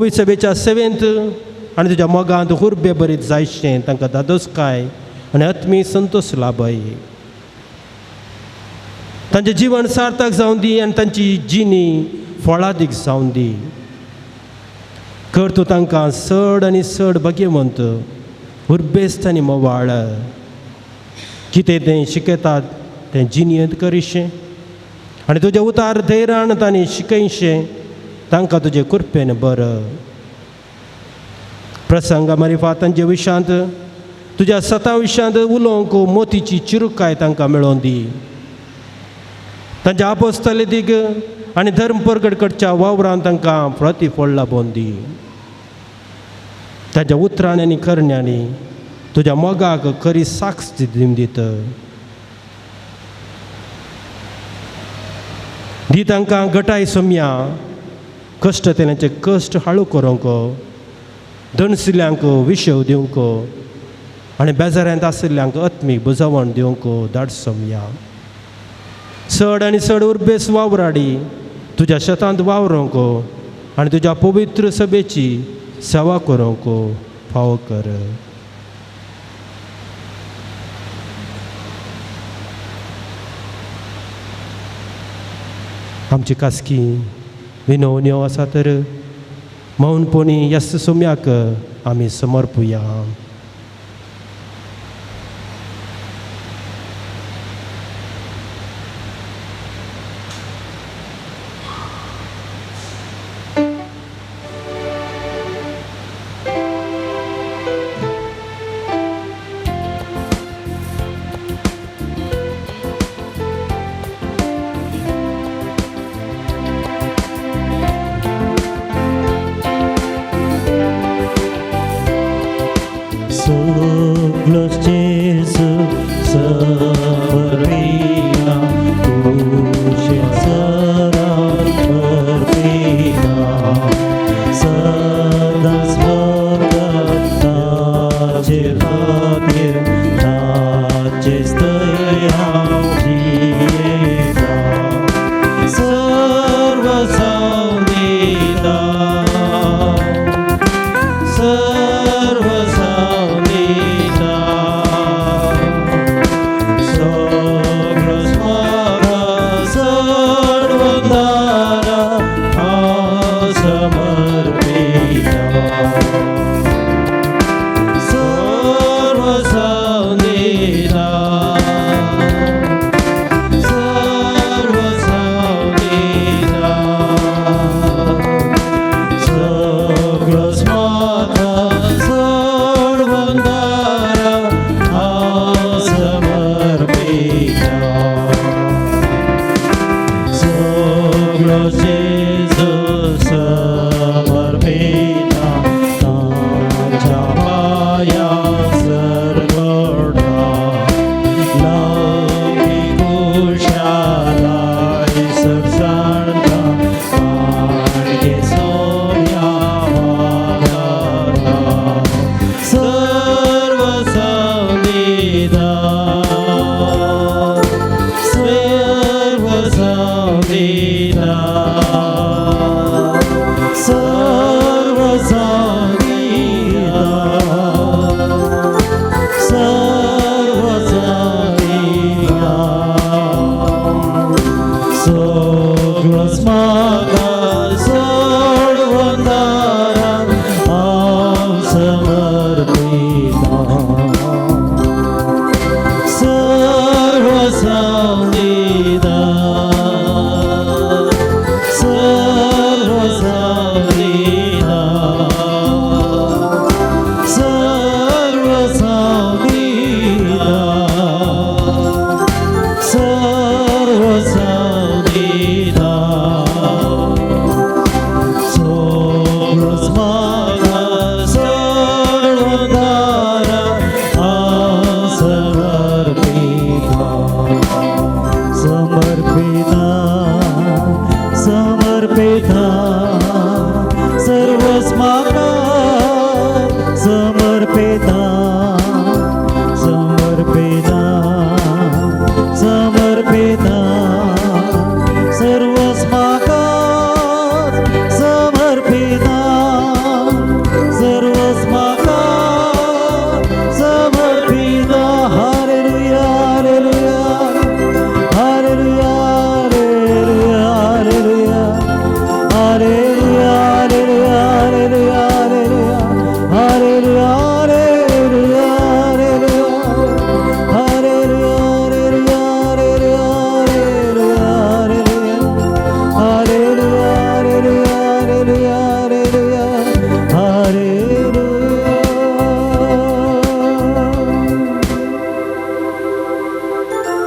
पवित्र सभेच्या सेवेंत आनी तुज्या मोगांत हुर्बे बरीत जायशें तांकां दादोसकाय आनी आत्मी संतोश लाभय. तांचें जिवन सार्थक जावन दी आनी तांची जिणी फळादीक जावन दी. कर तूं तांकां चड आनी चड भाग्यवंत, उर्बेस्त आनी मोवाळ. कितें तें शिकयतात तें जिणयेंत करिशें आनी तुजें उतार धैर्यान तांणी शिकयशें तांकां तुजें कृपेन बरं. प्रसंगा मारिफात तांच्या विशांत तुज्या सता विशांत उलोवंक मोतीची चिरुकाय तांकां मेळोवन दी. तांच्या आपोस्तले दीग आनी धर्म परगट करच्या वावरान तांकां प्रतिफळ लाबोवन दी. तांच्या उतरांनी आनी करण्यांनी तुज्या मोगाक खरी साक्ष दिवन दित. दी तांकां गटाय सोमया कश्ट तेन्नाचे कश्ट हाळू करूंक, दणशिल्ल्यांक विशव दिवंक आनी बेजारांत आशिल्ल्यांक आत्मीक बुजावण दिवंक धाड सोमया. चड आनी चड उर्बेस वावराडी तुज्या शेतांत वावरूंक आनी तुज्या पवित्र सभेची सेवा करूंक फावो कर. आमची खासगी विनवण्यो आसा तर मौनपणी ह्या सोम्याक आमी समर्पुया.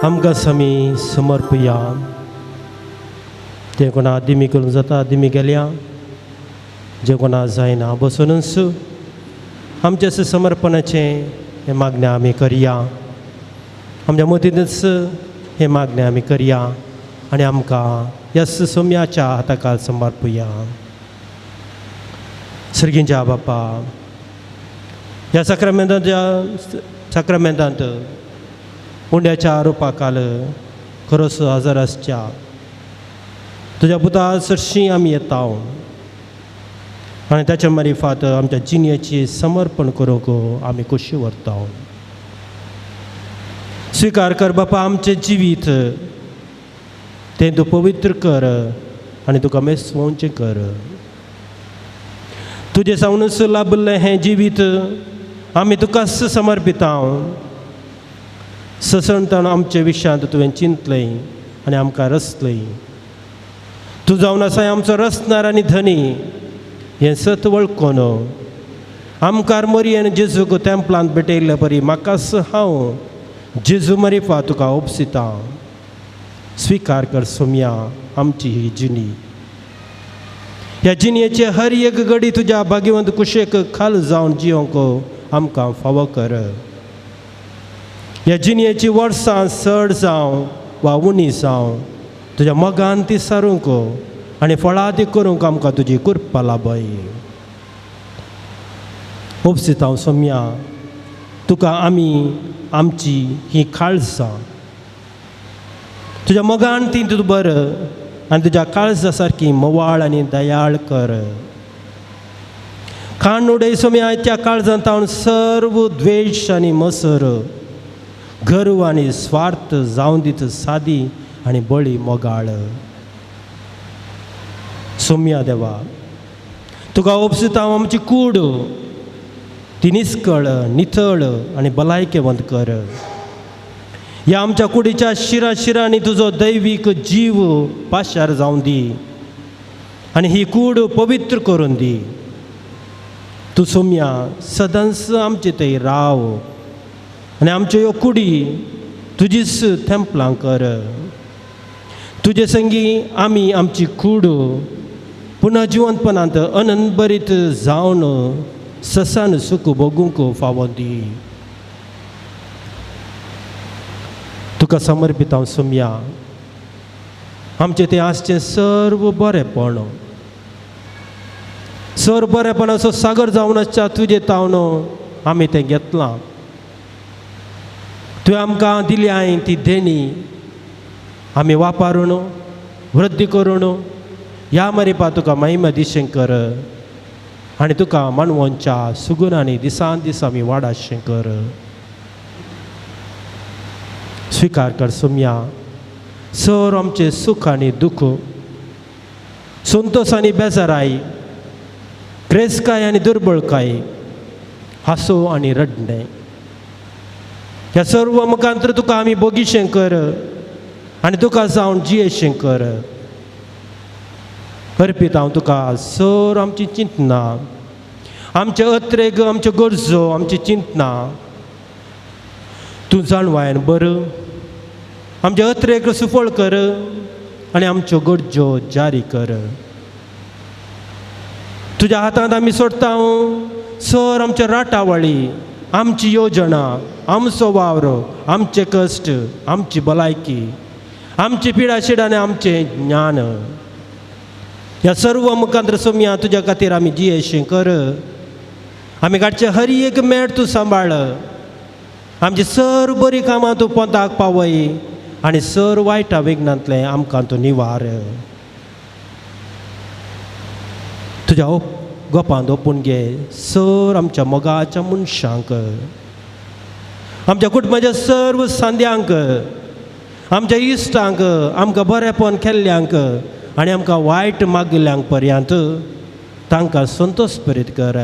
आमकां आमी समर्पया. ते कोणा दिमी करूंक जाता दिमी गेल्या, जे कोणा जायना बसुनूच आमच्या समर्पणाचें हें मागणें आमी करया. आमच्या मतीनच हें मागणें आमी करया आनी आमकां ह्या सोम्याच्या हाताकाल समर्पया. सर्गींच्या बापा, ह्या साक्रामेंतांत उंड्याच्या रुपाकाल खरोस हजर आसच्या तुज्या पुता सरशीं आमी येता आनी ताच्या मारिफात आमच्या जिणेची समर्पण करूंक आमी खोशी व्हरता. स्विकार कर बापा आमचें जिवीत, तें तूं पवित्र कर आनी तुका मेसवचें कर. तुजें सावनूच लाभिल्लें हें जिवीत आमी तुकाच समर्पिता. ससणतान आमचे विशयांत तुवें चिंतलें आनी आमकां रचलें. तूं जावन आसा आमचो रचणार आनी धनी हें सत वळखून आमकार मरियन जेजूक तेंपलांत भेटयल्ले परी म्हाकाच हांव जेजू मरिफा तुका उपसिता. स्विकार कर सोम्या आमची ही जिणी. ह्या जिणयेचे हर एक घडी तुज्या भाग्यवंत कुशेक खाल जावन जियोंक आमकां फावो कर. ह्या जिणयेची वर्सां चड जावं वा उणी जावं तुज्या मोगान ती सारूंक आनी फळादी करूंक आमकां तुजी कृपा लाभय. उपसिता हांव सोम्या तुका आमी आमची ही काळजां तुज्या मोगान ती तूं बर आनी तुज्या काळजा सारकी मोवाळ आनी दयाळ कर. कान उडय सोम्या त्या काळजांत हांव सर्व द्वेश आनी मसर, गर्व आनी स्वार्थ जावन दीत सादी आनी बळी मोगाळ. सोम्या देवा, तुका उपसिता हांव आमची कूड ती निस्कळ नितळ आनी भलायकेवंत कर. ह्या आमच्या कुडीच्या शिरा शिरांनी तुजो दैवीक जीव पाशार जावन दी आनी ही कूड पवित्र करून दी. तूं सोम्या सदांच आमचे थंय राव आनी आमच्यो ह्यो कुडी तुजीच तेंपलां कर. तुजे संगी आमी आमची कूड पुनः जिवंतपणांत अनंतभरीत जावन ससान सुख भोगूंक फावो दी. तुका समर्पीत हांव सोम्या आमचें तें आसचें सर्व बरेंपण, सर्व बरेंपणाचो सागर जावन आसच्या तुजें तावन आमी तें घेतलां. तुवें आमकां दिली हांवें ती देणी आमी वापरून वृद्धी करून ह्या मरिपा तुका महिमा दिशें कर आनी तुका मानवांच्या सुगुणांनी दिसान दीस आमी वाडाशें कर. स्विकार कर सोम्या सर आमचें सूख आनी दुख्ख, संतोश आनी बेजाराय, क्रेस्काय आनी दुर्बळकाय, हांसो आनी रडणें, ह्या सर्व मुखांतर तुका आमी बोगीशें कर आनी तुका जावन जियेशें कर. अर्पीत हांव तुका सर आमची चिंतना, आमचे अत्रेग, आमच्यो गरजो, आमची चिंतना तूं जाणवायन बरं आमचे अत्रेक सुफळ कर आनी आमच्यो गरजो जारी कर. तुज्या हातांत आमी सोडटा सर आमच्या राटावळी, आमची योजना, आमचो वावर, आमचे कश्ट, आमची भलायकी, आमची पिडा शिडा आनी आमचें ज्ञान, ह्या सर्व मुखांतर सोम्या तुज्या खातीर आमी जियेशें कर. आमी काडचें हर एक मेळ तूं सांबाळ, आमची सर बरी कामां तूं पोंताक पावय आनी सर वायटा विघ्नांतलें आमकां तूं निवार. तुज्या गोपांत ओपून घे सर आमच्या मोगाच्या मनशांक, आमच्या कुटुंबाच्या सर्व सांद्यांक, आमच्या इश्टांक, आमकां बरेंपण केल्ल्यांक आनी आमकां वायट मागिल्ल्यांक पर्यंत तांकां संतोश प्रेरीत कर.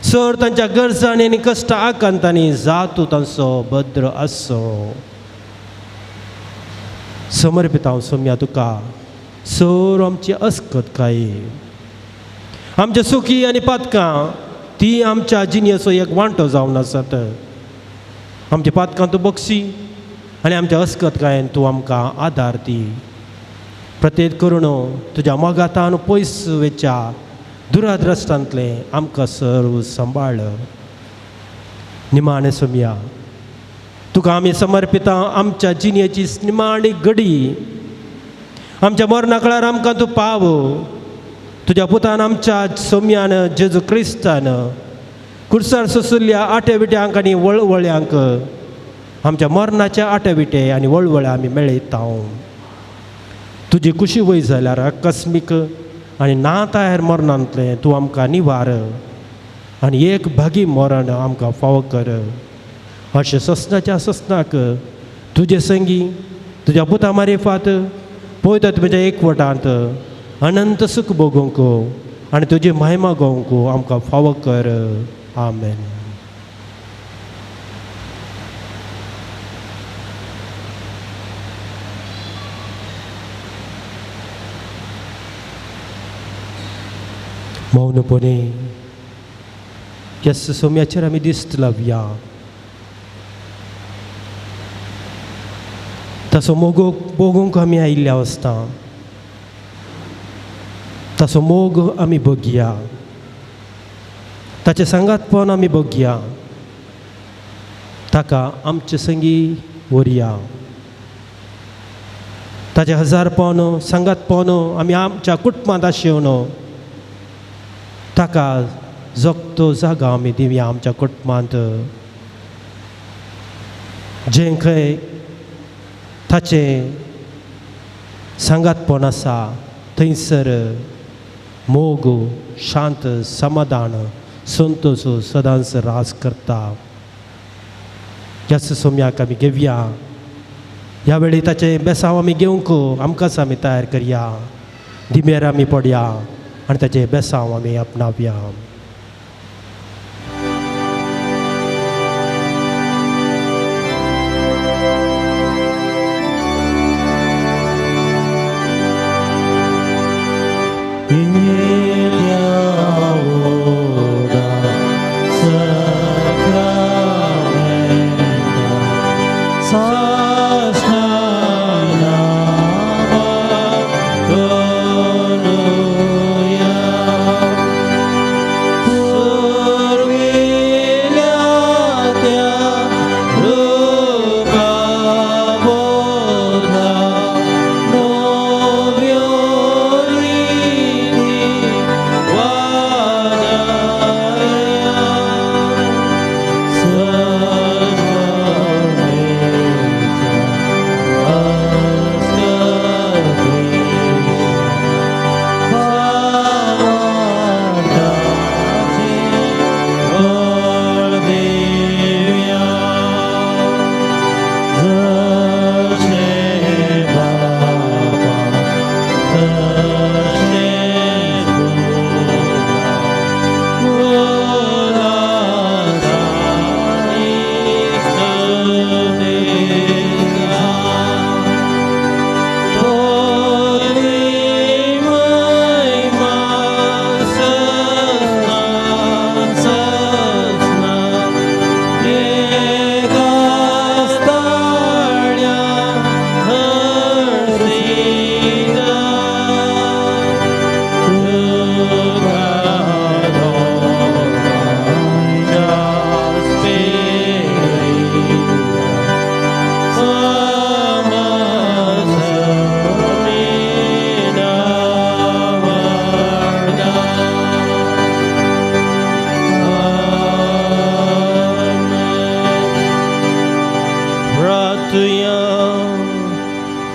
सर तांच्या गरजांनी आनी कश्ट आकांतांनी जातू तांचो भद्र आसो. समर्पीत हांव सोम्या तुका सर आमची अस्कतकाय, आमच्या सुखी आनी पातकां ती आमच्या जिणेचो एक वांटो जावन आसात. आमच्या पातकां तूं बक्षी आनी आमच्या अस्कतकायेन तूं आमकां आदार दी. प्रत्येक करून तुज्या मोगातान पयस वेच्या दुराद्रश्टांतलें आमकां सर्व सांबाळ. निमाणें सोमया, तुका आमी समर्पिता आमच्या जिणेची निमाणी घडी. आमच्या मरणा काळार आमकां तूं पाव. तुज्या पुतान आमच्या सोम्यान जेजू क्रिस्तान कुर्सार सोसुल्ल्या आटेविट्यांक आनी वळवळ्यांक आमच्या मरणाच्या आटेविटे आनी वळवळे आमी मेळयता. तुजी कुशी वय जाल्यार आकस्मीक आनी ना तयार मरणांतलें तूं आमकां निवार आनी एक भागी मरण आमकां फावो कर. अशें ससनाच्या ससनाक तुजे संगी तुज्या पुता मारिफात पळयता तुज्या एकवटांत अनंत सुख भोगूंक आनी तुजी महिमा गोवंक आमकां फावो कर. आमेन. मौनपणे ह्या सोम्याचेर आमी दिस्त लावया. ताचो मोग भोगूंक आमी आयिल्ले आसता, ताचो मोग आमी बघया, ताचें सांगातपण आमी बघया, ताका आमचे संगी व्हरया. ताचें हजारपण सांगातपण आमी आमच्या कुटुंबांत आशिवन ताका जगतो जागा आमी दिवया आमच्या कुटुंबांत, जें खंय ताचें सांगातपण आसा थंयसर मोग, शांत, समाधान, संतोश सदांच राज करता. ह्याच सोम्याक आमी घेवया. ह्या वेळी ताचें बेसांव आमी घेवंक आमकांच आमी तयार करया. दिमेर आमी पडया आनी ताचें बेसांव आमी आपणावया.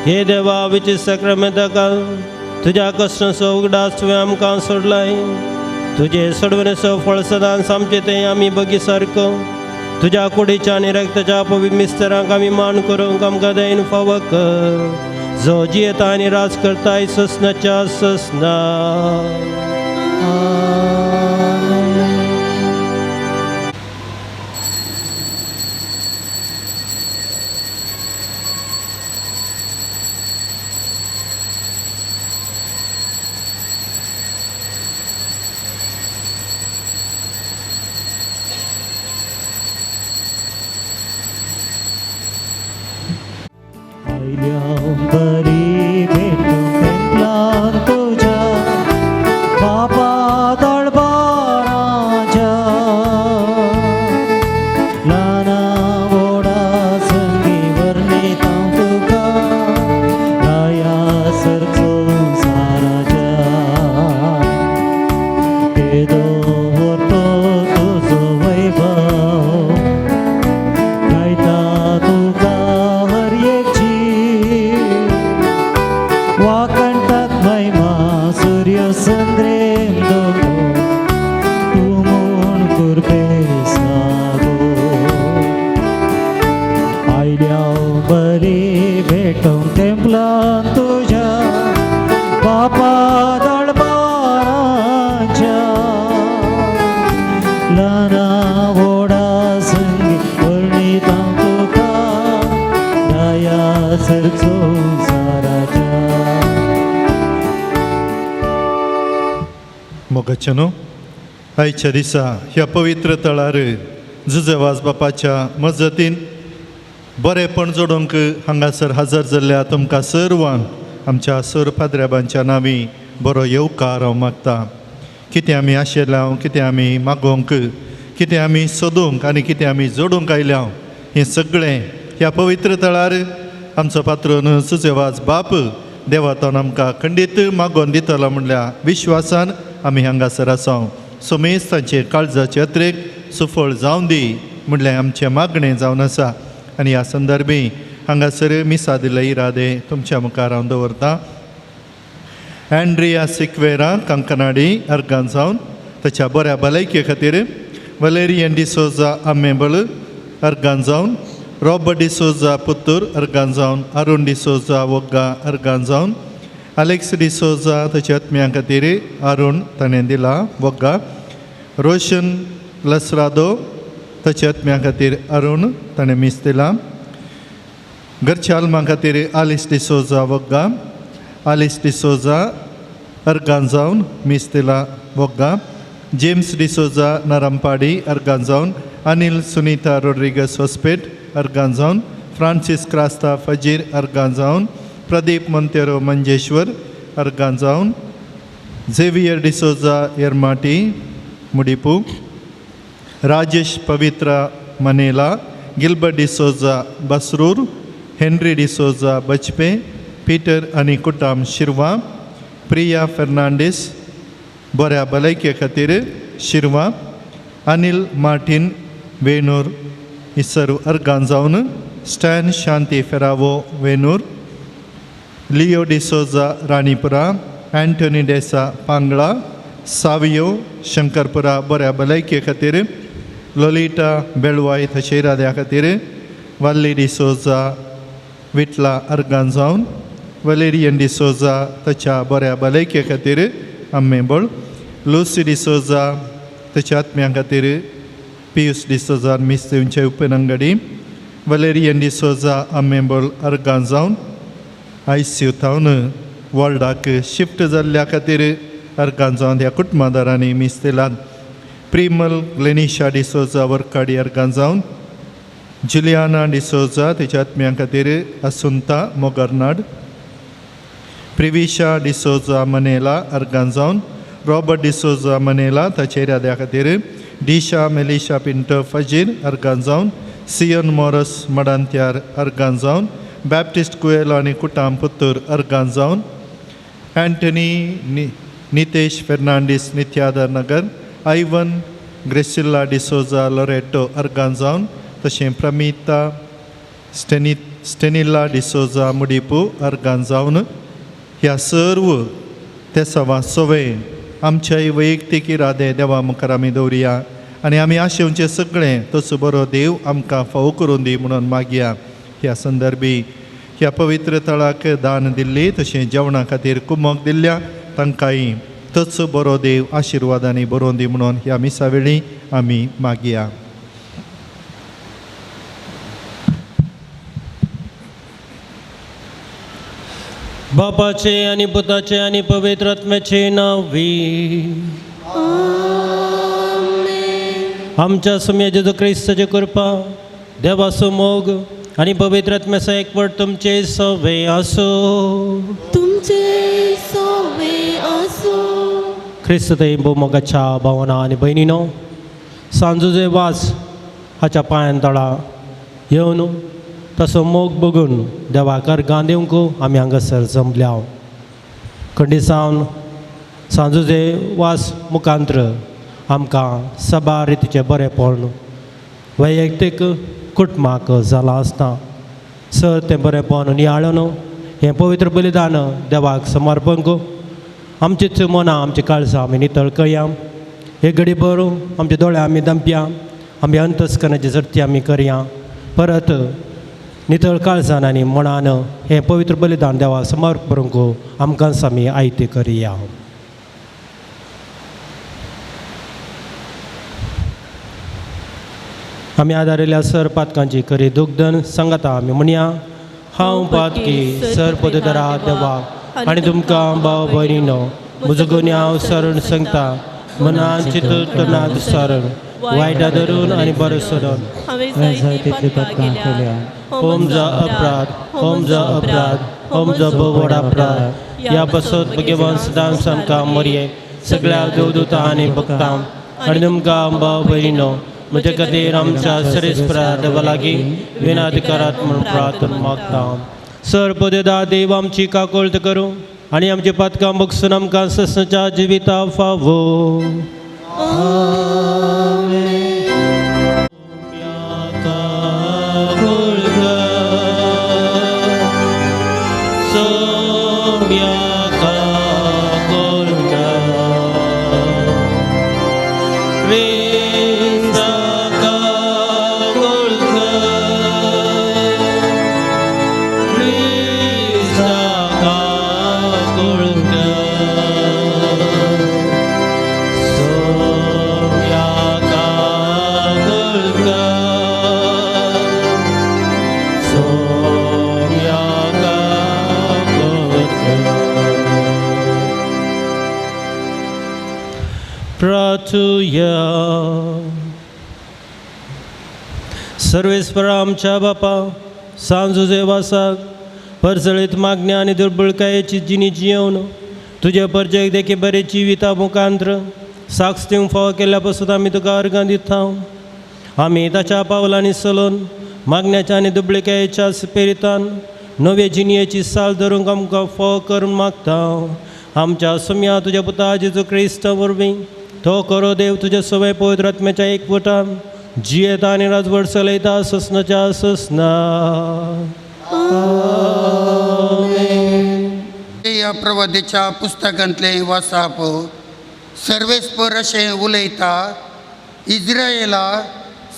हे देवा विची सक्रमेंताक तुज्या कश्टांचो उगडास तुवें आमकां सोडलाय. तुजे सोडवणेचो फळ सदांच आमचें तें आमी बगी सारको तुज्या कुडीच्या आनी रक्ताच्या पवित्र मिस्तरांक आमी मान करूंक आमकां दयेन फावो कर, जो जियेता आनी राज करताय ससनाच्या ससना. ल्हाना व्हडा संगी वर्णिता तुका दया सर संवसाराच्या. मोगाच्या न्हू आयच्या दिसा ह्या पवित्र तळार जुजेवाज बापाच्या मजतीन बरेपण जोडूंक हांगासर हजर जाल्ल्या तुमकां सर्वांक आमच्या सर पाद्र्याबांच्या नांवी बरो येवकार हांव मागता. कितें आमी आशिल्ले, कितें आमी मागोवंक, कितें आमी सोदूंक आनी कितें आमी जोडूंक आयल्या हें सगळें ह्या पवित्र तळार आमचो पात्रोन सुजेवाज बाप देवातोन आमकां खंडीत मागोवन दितलो म्हणल्या विश्वासान आमी हांगासर आसा. सोमेस तांचे काळजाचे अत्रेक सुफळ जावन दी म्हणल्यार आमचें मागणें जावन आसा. आनी ह्या संदर्भी हांगासर मिसा दिल्ले इरादे तुमच्या मुखार हांव दवरतां. अँड्रिया सिक्वेरा कंकनाडी अर्गान जावन ताच्या बऱ्या भलायके खातीर, वलेरियन डिसोजा आमेबळ अर्गान जावन, रॉबर्ट डिसोजा पुत्तूर अर्गान जावन, अरुण डिसोजा वोग्गा अर्गान जावन, अलेक्स डिसोजा ताच्या आत्म्या खातीर अरुण ताणें दिला वोग्गा, रोशन लसरादो ताच्या आत्म्या खातीर अरुण ताणें मीस दिला, घरच्या आल्मा खातीर आलिस डिसोजा वोग्गा, आलिस डिसोजा अर्गान जावन मीस दिला वोग्गा, जेम्स डिसोजा नरमपाडी अर्गान जावन, अनिल सुनीता रोड्रिगस होस्पेट अर्गान जावन, फ्रांसीस क्रास्ता फजीर अर्गान जावन, प्रदीप मोंतेरो मंजेश्वर अर्गान जावन, Xavier D'Souza Ermati Mudipu, Rajesh Pavitra Manela, Gilbert D'Souza Basrur, Henry D'Souza Bajpe, Peter आनी कुटाम शिरवा, प्रिया फेर्नांडीस बऱ्या भलायके खातीर शिरवा, अनिल मार्टीन वेणूर ही सर्व अर्गान जावन, स्टॅन शांती फेरावो वेणूर, लियो डिसोजा राणीपुरा, अँटोनी डेसा पांगळा, सावियो शंकरपुरा बऱ्या भलायके खातीर, लोलिटा बेळवाय थशे इराद्या खातीर, वाल्ली डिसोजा विटला अर्गान जावन, वलेरियन डिसोजा ताच्या बऱ्या भलायके खातीर आम्मेबळ, लुसी डिसोजा ताच्या आत्म्या खातीर, पियूस डिसोजा मिस दिवचे उपनंगडी, वलेरियन डिसोजा आम्मेबळ अर्गान जावन, I C you थावन वॉर्डाक शिफ्ट जाल्ल्या खातीर अर्गान जावन ह्या कुटुंबादारांनी मीस दिलात. प्रिमल ग्लेनिशा डिसोजा वर्काडी अर्गान जावन, जुलियाना डिसोजा तेच्या आत्म्या खातीर असुंता मोगरनाड, प्रिविशा डिसोजा मनेला अर्गान जावन, रॉबर्ट डिसोजा मनेला ताच्या इराद्या खातीर, डिशा मेलिशा पिंटो फजीर अर्गान जावन, सियन मोरस मडांत्यार अर्गान जावन, बॅप्टिस्ट कुएलो आनी कुटाम पुत्तूर अर्गान जावन, अँटनी नितेश फेर्नांडीस नित्यादर नगर, आयवन ग्रेसिल्ला डिसोजा लोरेटो अर्गान जावन, तशें प्रमिता स्टेनिल्ला डिसोजा मुडीपू अर्गान जावन, ह्या सर्व तेसांवा सोवे आमच्याय वैयक्तीक इरादे देवा मुखार आमी दवरुया आनी आमी आशेवचें सगळें तसो बरो देव आमकां फावो करून दी म्हणून मागया. ह्या संदर्भी ह्या पवित्र तळाक दान दिल्ली तशें जेवणा खातीर कुमक दिल्ल्या तांकांय तच बरो देव आशिर्वादांनी बरोवन दी म्हणून ह्या मिसा वेळी आमी मागया. बापाचे आनी पुताचे आनी पवित्र आत्म्याचे नांवी आमच्या सुम्या जेजू क्रिस्ताचे कृपा, देवाचो मोग आनी पवित्र आत्म्याचो एकवट तुमचे सवे आसूं. तुमचे सवे आसूं. क्रिस्त मोगाच्या भावना आनी भयणीनो, सांजुजे वास हाच्या पांयान तळा येवन तसो मोग बघून देवाक अर्गां दिवंक आमी हांगासर जमल्या. खंडीसावन सांजुजे वास मुखांत्र आमकां सबार रितीचें बरेंपण वैयक्तीक कुटुंबाक जालां आसता. सर तें बरेंपण नियाळून हें पवित्र बलिदान देवाक समर्पण कर. आमचीच मनां आमची काळजां आमी नितळ करया. हे घडी भर आमचे दोळे आमी दमप्या, आमी अंतस्करणाची सर्ती आमी करया. परत नितळ काळजान आनी मनान हें पवित्र बलिदान देवाक समर्पण करूंक आमकांच आमी आयतें करया. आमी आदारिल्ल्या सर पातकांची खरी दुग्धन सांगता आमी म्हणया, हांव पातकी सर पदधरा देवा आनी तुमकां भाव भयणीनो म्हजो गुन्यांव सरण सांगता, मनान चिंतून सरण वायटा धरून आनी बरो सोडून हांवें हांवें जायतीं जायतीं पातकां पातकां केल्या. केल्या. होम जा अपराध, होम जा अपराध, होम जा व्हड अपराध. ह्या बसत भगवान सदां सामकां मोरये सगळ्या देवदूता आनी भक्तां आनी तुमकां भाव भयणीनो म्हज्या खातीर आमच्या सरेस्परा देवा लागीं विनाद करात म्हूण प्रार्थना मागता. सर पदेदा देव आमची काकोळत करूं आनी आमची पातकां बगसून आमकां ससच्या जिविता फावो. प्रार्थुया. सर्वेस्परा आमच्या बापा सांजू देवासाक परजळीत मागण्या आनी दुर्बळकायेची जिणी जियोवन तुज्या परजेक देखी बरें जिविता मुखांत्र साक्ष दिवंक फावो केल्ल्या पासून आमी तुका अर्गां दिता. आमी ताच्या पावलांनी चलोवन मागण्याच्या आनी दुबळकायेच्या स्पिरितान नवे जिणयेची साल धरूंक आमकां फावो करून मागता. आमच्या सुम्या तुज्या पुता जेजू क्रिस्त वरवीं तो करो देव तुज्या सवय पवित्र आत्म्याच्या एकवटान जियेता आनी राजवट चलयता ससनाच्या ससना. ह्या प्रवादेच्या पुस्तकांतलें वासाप. सर्वेस्पर अशें उलयता, इज्रायला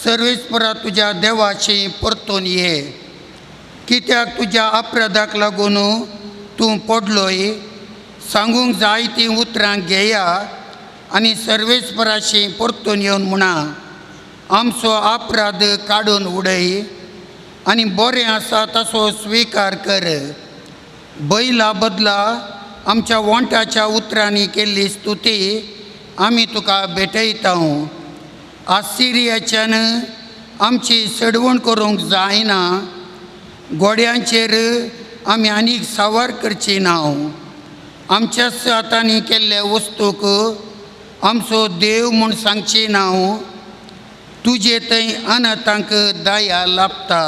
सर्वेस्परा तुज्या देवाशी परतून ये, कित्याक तुज्या अपराधाक लागून तूं पडलोय. सांगूंक जाय तीं उतरां घेया आनी सर्वेस्पराशी परतून येवन म्हणा, आमचो अपराध काडून उडय आनी बरें आसा तसो स्विकार कर. बैला बदला आमच्या वोंठाच्या उतरांनी केल्ली स्तुती आमी तुका भेटयता. आसिरियाच्यान आमची सडवण करूंक जायना, गोड्यांचेर आमी आनीक सावार करची ना. आमच्याच हातांनी केल्ले वस्तूक आमचो देव म्हूण सांगची ना. तुजे थंय अनाथांक दया लाभता.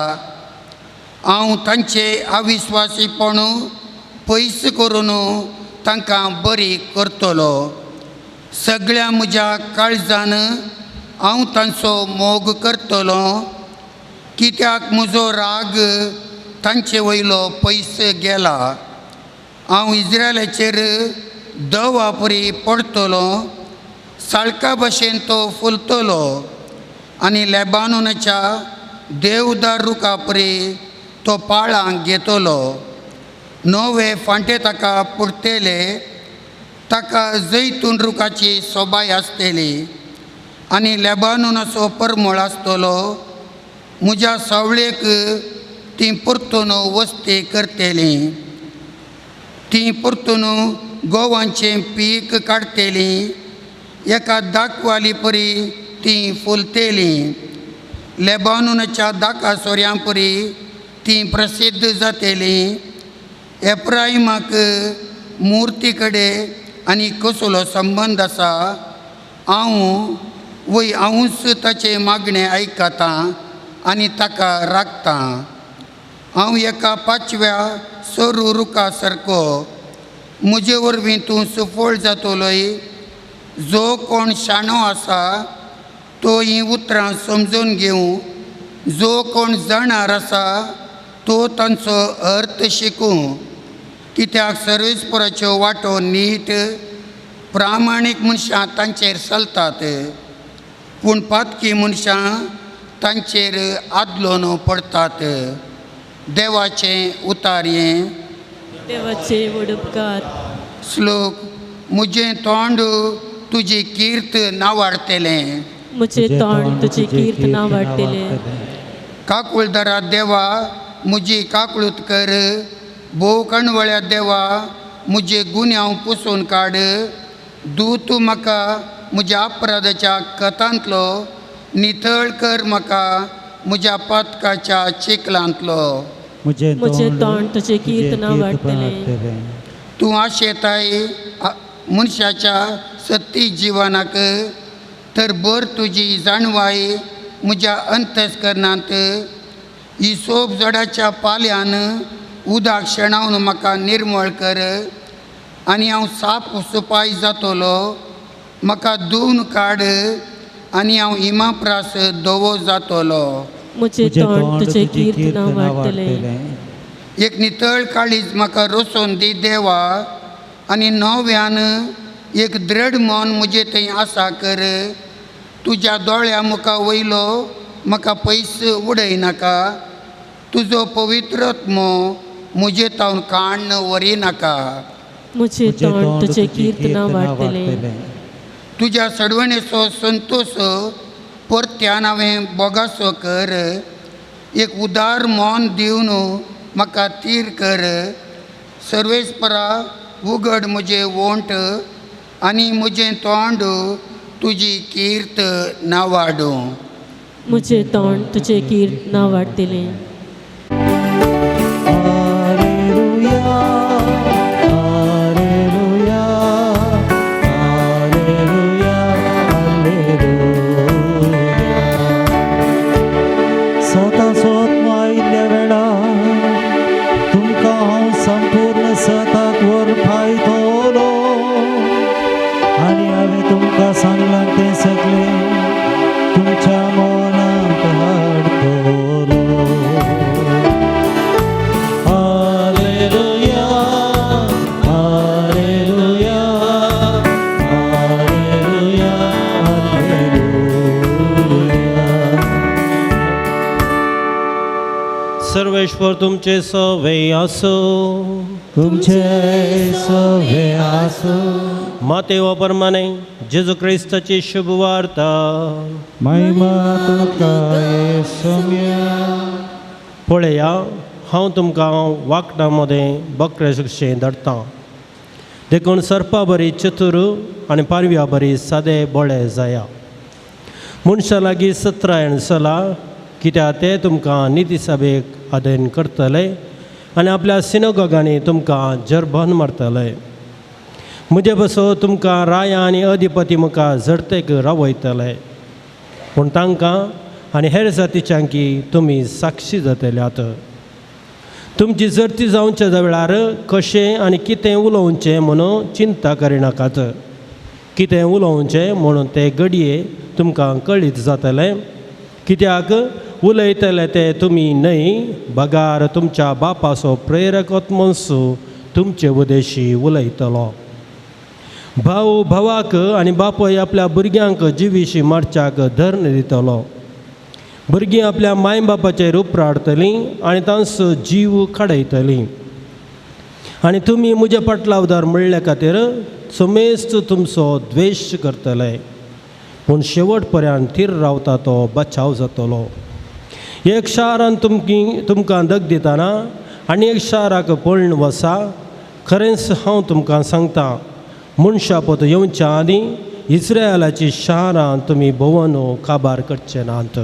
हांव तांचे अविस्वासीपण पयस करून तांकां बरी करतलो. सगळ्या म्हज्या काळजान हांव तांचो मोग करतलो, कित्याक म्हजो राग तांचे वयलो पयस गेला. हांव इज्रायलाचेर दवापरी पडटलो, साळका भशेन तो फुलतलो आनी लेबानोनाच्या देवदार रुखापरी तो पाळांक घेतलो. नवे फांटे ताका पुरतले, ताका जैतून रुखाची सोबाय आसतली आनी लेबानोनाचो परमळ आसतलो. म्हज्या सावळेक तीं परतून वस्ती करतलीं, तीं परतून गोवांचें पीक काडटलीं, एका दाखवाली परी तीं फुलतलीं. लेबानोनाच्या दाका सोऱ्यां परी तीं प्रसिद्ध जातलीं. एप्राहिमाक मुर्ती कडेन आनी कसलो संबंद आसा? हांव वय हांवूच ताचें मागणें आयकतां आनी ताका राखतां. हांव एका पांचव्या सरू रुखा सारको, म्हजे वरवीं तूं सुफळ जातलोय. जो कोण शाणो आसा तो हीं उतरां समजून घेवं, जो कोण जाणार आसा तो तांचो अर्थ शिकूं. कित्याक सर्वेस्पराच्यो वाटो नीट, प्रामाणीक मनशां तांचेर चलतात, पूण पातकी मनशां तांचेर आदलोन पडटात. देवाचें उतार हें. देवाचे व्हड उपकार. श्लोक. म्हजें तोंड तुजी कीर्त नावाडटलें. म्हजें तोंड तुजी किर्तनां वाडटलें. काकुळदरा देवा म्हजी काकळूत कर, भोव कणवळ्या देवा म्हजे गुन्यांव पुसून काड. दू तूं म्हाका म्हज्या अपराधाच्या कथांतलो, नितळ कर म्हाका म्हज्या पातकाच्या चिखलांतलो. म्हजें तोंड तुजें किर्तनां वाडटलें. तूं आशेताय मनशाच्या सत्ती जिवनाक, तर बर तुजी जाणवाय म्हज्या अंतस्करणांत. ही सोप जडाच्या पाल्यान उदक शेणावन म्हाका निर्मळ कर आनी हांव साप सुपाय जातलो. म्हाका धुवन काड आनी हांव इमाप्रास धवो जातलो. म्हजें तोंड तुजें किर्तनां वाडटलें. एक नितळ काळीज म्हाका रोसून दी देवा, आनी नव्यान एक दृढ मन म्हजे थंय आसा कर. तुज्या दोळ्या मुखा वयलो म्हाका पयस उडय नाका, तुजो पवित्रत्मो म्हजे तावन काण्ण व्हरी नाका. म्हजें तोंड तुजें किर्तनां वाडटलें. तुज्या सडवणेचो संतोश परत्यान हांवें बोगासो कर. एक उदार मन दिवन म्हाका तीर कर. सर्वेस्परा उगड म्हजें वोंट आनी म्हजें तोंड तुजी कीर्त नावाडूं. म्हजें तोंड तुजें किर्तनां वाडटलें. Hallelujah, hallelujah, hallelujah, hallelujah. स्वता स्वत आयिल्ल्या वेळार तुमकां हांव संपूर्ण सताक वर पायतलो आनी हांवें तुमकां सांगलां तें सगळें तुमच्या मनांत हाडटलो. Hallelujah, hallelujah, hallelujah, hallelujah. सर्वेश्वर तुमचे सवे आसो. तुमचे सवे आसो. मातेवा प्रमाणे जेजू क्रिस्ताची शुभ वार्ता. महिमा तुका येसुम्या. पळया, हांव तुमकां वाकडां मदें बकरे शिक्षें धाडटा, देखून सर्पा बरी चतुर आनी पारव्या बरी सादे बोळे जाया. मनशां लागीं सत्रायण चला, कित्याक ते तुमकां निती सभेक अध्ययन करतले आनी आपल्या सिनोगोगांनी तुमकां जरबन मारतले. म्हजे बसो तुमकां राया आनी अधिपती मुखार झडतेक रावयतले, पूण तांकां आनी हेर जातीच्यांकी तुमी साक्षी जातल्यात. तुमची जरती जावच्या वेळार कशें आनी कितें उलोवचें म्हणून चिंता करिनाकात. कितें उलोवचें म्हणून ते घडये तुमकां कळीत जातलें, कित्याक उलयतले ते तुमी न्हय, बगार तुमच्या बापाचो प्रेरक आत्मोन्सू तुमचे उदेशी उलयतलो. भाव भावाक आनी बापूय आपल्या भुरग्यांक जिवीशी मारच्याक धर्ण दितलो. भुरगीं आपल्या माय बापाचेर उपराडतलीं आनी तांचो जीव काडयतलीं. आनी तुमी म्हज्या पाटलावदार म्हणल्या खातीर समेस्त तुमचो द्वेश करतले, पूण शेवट पर्यंत थीर रावता तो बचाव जातलो. एक शारान तुमकां दग दितना आनी एक शाराक पळून वसा. खरेंच हांव तुमकां सांगता, मनशा पोत येवच्या आदीं इस्रायलाची शारां तुमी भोंवन काबार करचे नात.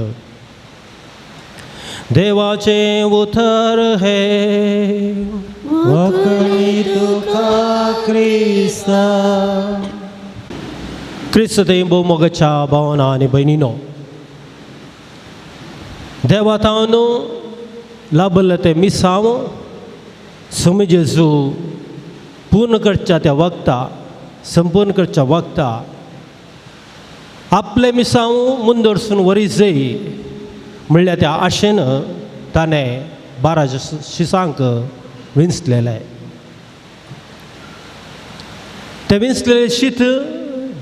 देवाचें उतर हें. वखणी तुका क्रिस्ता. क्रिस्त थंय भोवमोगाच्या भावना आनी भयणीनो, देवा तावन लाभल्लें तें मिसांव स्वामी जेजू पूर्ण करच्या त्या वखता, संपूर्ण करच्या वखता आपलें मिसांव मुंदरसून वरी जय म्हणल्यार त्या आशेन ताणें 12 शिसांक विंचलेलें. ते विंचलेलें शीत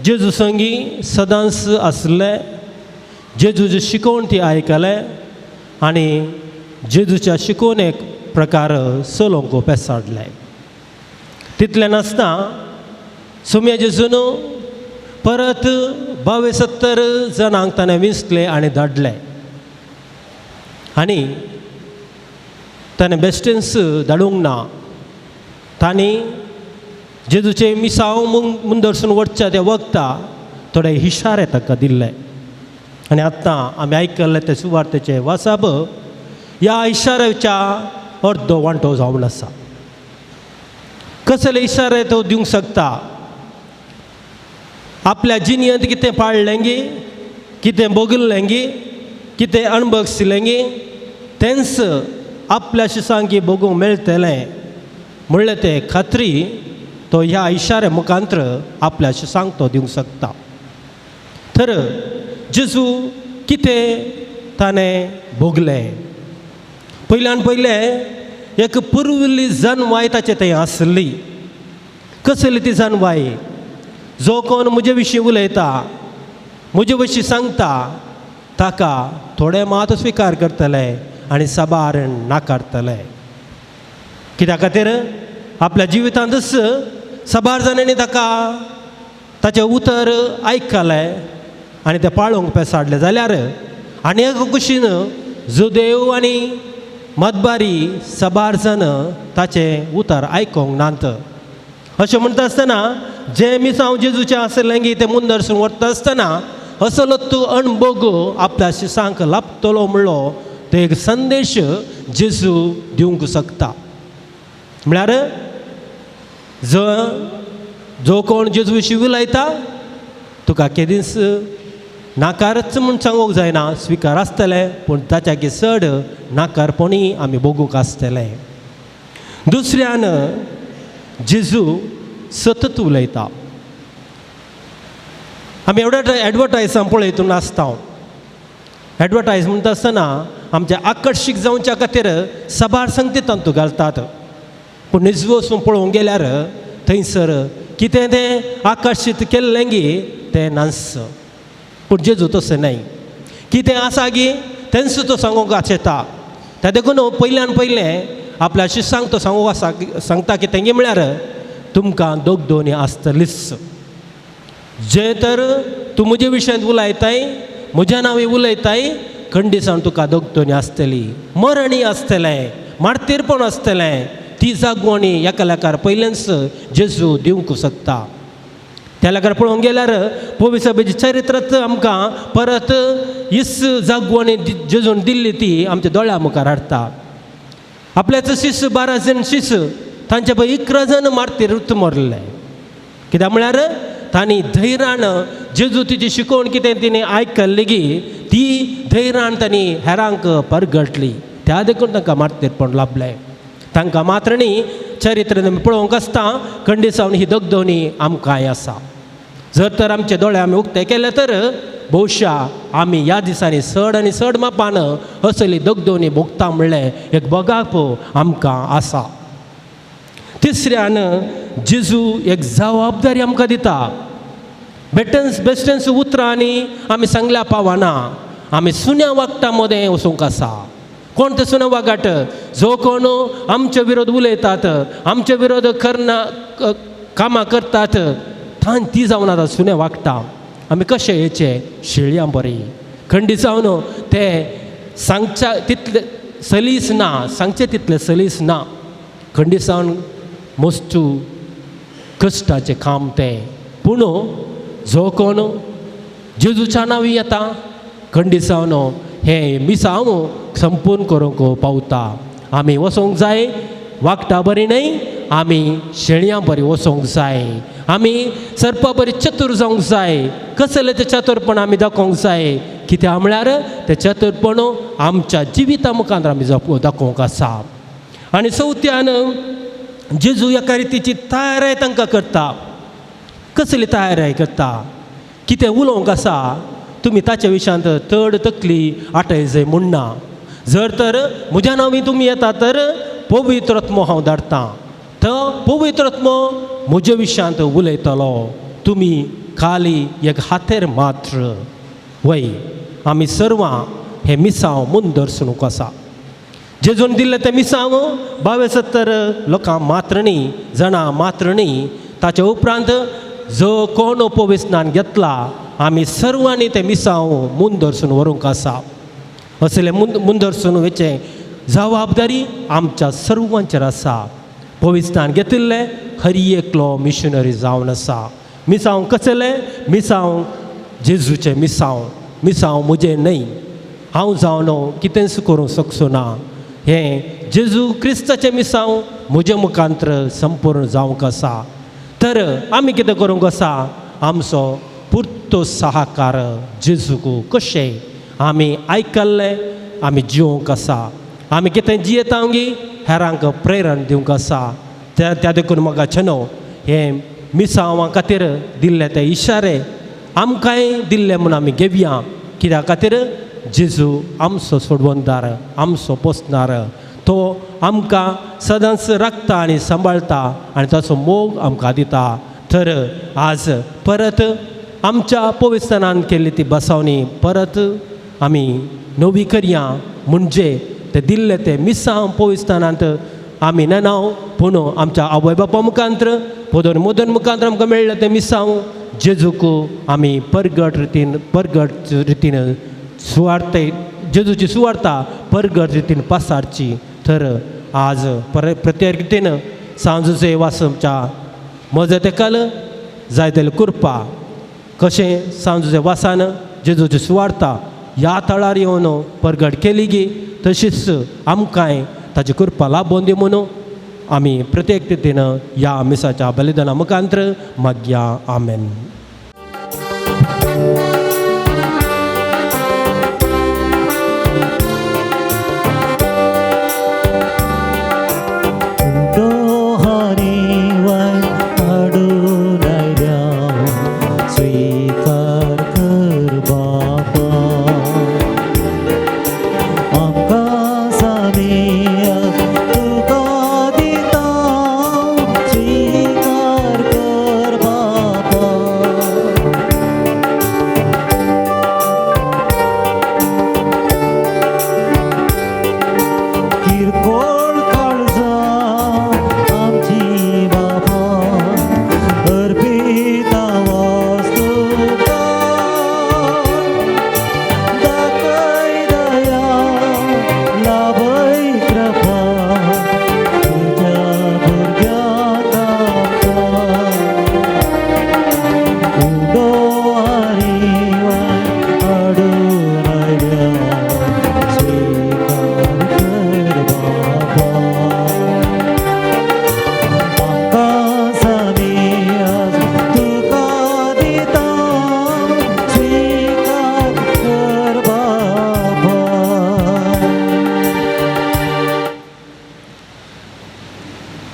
जेजू संगी सदांच आसलें. जेजूची शिकवण ती आयकलें आनी जेजूच्या शिकवणेक प्रकार चलोवंक पेसाडलें. तितलें नासतना सोम्या जेजून परत 72 जाणांक ताणें विंचले आनी धाडले आनी ताणें बेश्टेंच धाडूंक ना. तांणी जेजूचें मिसांव मुंदरसून वचच्या ते वखता थोडे इशारे ताका दिल्ले आनी आतां आमी आयकल्ले ते सुवार्तेचे वासाब ह्या इशाऱ्याच्या अर्दो वांटो जावन आसा. कसले इशारे तो दिवंक शकता? आपल्या जिणेंत कितें पाळ्ळें गी, कितें भोगिल्लें गी, कितें अणभवशिल्लें गी, तेंच आपल्या शिसांकी भोगूंक मेळटलें म्हणलें ते खात्री तो ह्या इशारे मुखांत्र आपल्या शिसांक तो दिवंक शकता. तर जेजू कितें ताणें भोगलें? पयल्यान पयलें एक पुर्विल्ली जानवाय ताचे थंय आसली. कसली ती जानवाय? जो कोण म्हजे विशीं उलयता, म्हजे विशीं सांगता, ताका थोडे मात स्विकार करतले आनी साबार नाकारतले. कित्या खातीर? आपल्या जिवितांतच साबार जाणांनी ताका ताचें उतर आयकलें आनी तें पाळोवंक पेसाडलें जाल्यार आनी एक कुशीन जुदेव आनी मदबारी साबार जाण ताचें उतर आयकूंक नात. अशें म्हणटा आसतना जें मिसांव जेजूचें आसलें गी तें मुंदरसून व्हरता आसतना असलो तूं अणभोग आपल्या शिसांक लाबतलो म्हणलो ते एक संदेश जेजू दिवंक शकता. म्हळ्यार जो कोण जेजू विशीं उलयता तुका केदींच नाकारच म्हूण सांगूंक जायना, स्विकार आसतलें पूण ताच्याकी चड नाकारपणी आमी भोगूंक आसतलें. दुसऱ्यान जेजू सतत उलयता. आमी एडवर्टायजां पळयतून आसता. एडवर्टायज म्हणटा आसतना आमच्या आकर्शीक जावच्या खातीर साबार संगती तांतू घालतात, पूण निजवो वचून पळोवंक गेल्यार थंयसर कितें तें आकर्शीत केल्लें गी तें नास. पूण जेजू तशें न्हय, कितें आसा गी तेंच तो सांगूंक आशेता. त्या देखून पयल्यान पयलें आपल्या शिसांक तो सांगूंक आसा, सांगता की तेंगे म्हळ्यार तुमकां दोग दोनी आसतलीच. जे तर तूं म्हजे विशयांत उलयताय, म्हज्या नांवी उलयताय, खंडीसाण तुका दोगदोनी आसतली, मरणी आसतलें, मार्तीरपण आसतलें. ती जागवणी एका लेखार पयलेंच जेजू दिवंक शकता. त्या लेखार पळोवंक गेल्यार पवित्र चरित्रांत आमकां परत इस जागवणी जेजून दिल्ली ती आमच्या दोळ्या मुखार हाडटा. आपल्याच शिस 12 जाण शिस तांचे पळय 11 जाण मार्तीर मरले. कित्याक म्हळ्यार तांणी धैर्यान जेजू तिची शिकोवण कितें तिणें आयकल्ली गी ती धैर्यान तांणी हेरांक परगटली. त्या देखून तांकां मार्तीरपण लाभलें. तांकां मात्र न्ही, चरित्र आमी पळोवंक आसता खंडीसावन ही दगदोनी आमकांय आसा. जर तर आमचे दोळे आमी उक्ते केले तर बहुशा आमी ह्या दिसांनी चड आनी चड मापान असली दगदोनी भोगता म्हणलें एक बगाप आमकां आसा. तिसऱ्यान जेजू एक जबाबदारी आमकां दिता. बेटन्स बेस्टन्स उतरांनी आमी सांगल्या पावना, आमी सुन्या वागटा मदें वचूंक आसा. कोण ते सुन्या वागाट? जो कोण आमचे विरोध उलयतात, आमचे विरोध करना कामां करतात, तान ती जावन आतां सुन्या वागटा. आमी कशें येचें शेळयां बरी खंडी जावन ते सांगच्या तितले सलीस ना, सांगचें तितलें सलीस ना. खंडी जावन मस्तू कश्टाचें काम तें, पूण जो कोण जेजूच्या नांवी येता खंडी जावन हें मिसांव संपूर्ण करूंक पावता. आमी वचोंक जाय वागटा बरी न्हय, आमी शेळयां बरी वचोंक जाय, आमी सर्पा बरी चतूर जावंक जाय. कसलें तें चतुरपण आमी दाखोवंक जाय? कित्याक म्हळ्यार तें चतुरपण आमच्या जिविता मुखार आमी दाखोवंक आसा. आनी चवथ्यान जेजू एका रितीची तयाराय तांकां करता. कसली तयाराय करता? कितें उलोवंक आसा तुमी ताच्या विशयांत चड तकली आटय जाय म्हूण ना. जर तर म्हज्या नांवी तुमी येता तर पवित्र आत्मो हांव धाडटा, तो पवित्र आत्मो म्हज्या विशयांत उलयतलो, तुमी खाली एक हातेर मात्र. वय आमी सर्वां हें मिसांव मुंदरसणूक आसा. जेजून दिल्लें तें मिसांव 72 लोकां मात्र न्ही, जाणां मात्र न्ही, ताच्या उपरांत जो कोण पवित्र स्नान घेतला आमी सर्वांनी तें मिसांव मुंदरसून व्हरूंक आसा. असलें मुंदरसून वचें जबाबदारी आमच्या सर्वांचेर आसा. पवित्रस्थान घेतिल्लें हर एकलो मिशनरी जावन आसा. मिसांव कसलें? मिसांव जेजूचें मिसांव, मिसांव म्हजें न्हय. हांव जावन कितेंच करूंक शकचो ना. हें जेजू क्रिस्ताचें मिसांव म्हजे मुखांत्र संपूर्ण जावंक आसा. तर आमी कितें करूंक आसा? आमचो पुर्तो सहकार जेजूक कशें आमी आयकल्लें आमी जिवंक आसा. आमी कितें जियेता गी हेरांक प्रेरण दिवंक आसा. त्या त्या देखून म्हाका छनो हें मिसांवा खातीर दिल्ले ते इशारे आमकांय दिल्ले म्हूण आमी घेवया. कित्या खातीर? जेजू आमचो सोडवणदार, आमचो पोसणार, तो आमकां सदांच राखता आनी सांबाळटा आनी ताचो मोग आमकां दिता. तर आज परत आमच्या पवित्रस्थानान केल्ली ती बसावणी परत आमी नवी करया. म्हणजे ते दिल्ले ते मिसांव पवित्रस्थानांत आमी नेणाव, पूण आमच्या आवय बापा मुखांत्र पोदोन मोदन मुखांत्र आमकां मेळ्ळें तें मिसांव जेजूक आमी परगट रितीन सुवार्ते जेजूची सुवार्ता परगट रितीन पासारची. तर आज प्रत्येक रितीन सांजूचे वासमच्या मजतेकाल जायतले कृपा कशें सांजूचे वासान जेजूची सुवार्ता ह्या थळार येवन परगट केली गी तशीच आमकांय ताची कृपा लाबोवन दी म्हणून आमी प्रत्येक रितीन ह्या मिसाच्या बलिदाना मुखांत्र मागया. आमेन.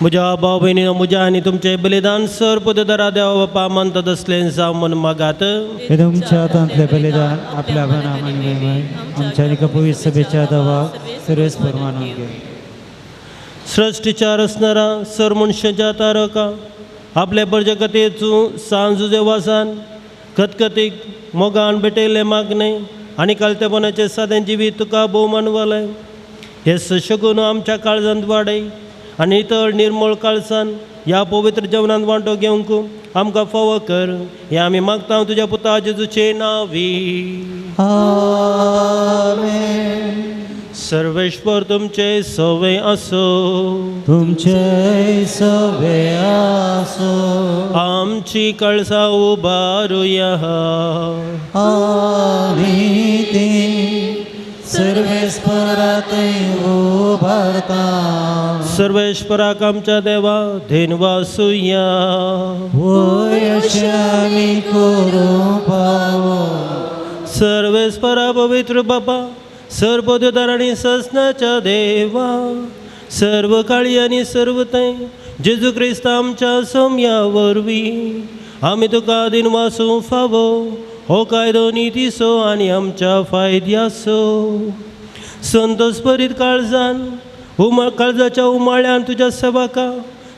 म्हज्या भाव भयणीनो, म्हज्या आनी तुमचें बलिदान सर पदरा देवा बापा मानतात असलें जावं म्हूण मागात. हे तुमच्या हातांतलें बलिदान आपल्या नामान आमच्या आनी पवित्र सभेच्या दवाक सर्वेस परमानून घे. सृश्टीच्या रचणारा सर मनशाच्या तारका आपले परजे खातीर तूं सांजुजे वासान खतखतीक मोगान भेटयल्लें मागणें आनी कालतेपणाचें सादें जिवीत तुका भोवमान वालें. हे सशगून आमच्या काळजांत वाडय आनी नितळ निर्मळ काळसान ह्या पवित्र जेवणांत वांटो घेवंक आमकां फावो कर. हें आमी मागता तुज्या पुता जेजूचे नांवी. आमेन. सर्वेश्वर तुमचे सवे आसो. तुमचे सवे आसो. आमची कळसा उबारुया. आमी ती सर्वेस्परातय उबारता. सर्वेश्वराक आमच्या देवा धेनवासुया. वय अशें आमी करूंक पावो. सर्वेस्परा पवित्र बापा, सर्वोदर आनी ससनाच्या देवा, सर्व काळी आनी सर्व थंय जेजू क्रिस्त आमच्या सोम्या वरवीं आमी तुका दिनवासूंक फावो. हो कायदो नितीचो आनी आमच्या फायद्याचो. संतोष भरीत काळजान काळजाच्या उमाळ्यान तुज्या सेवका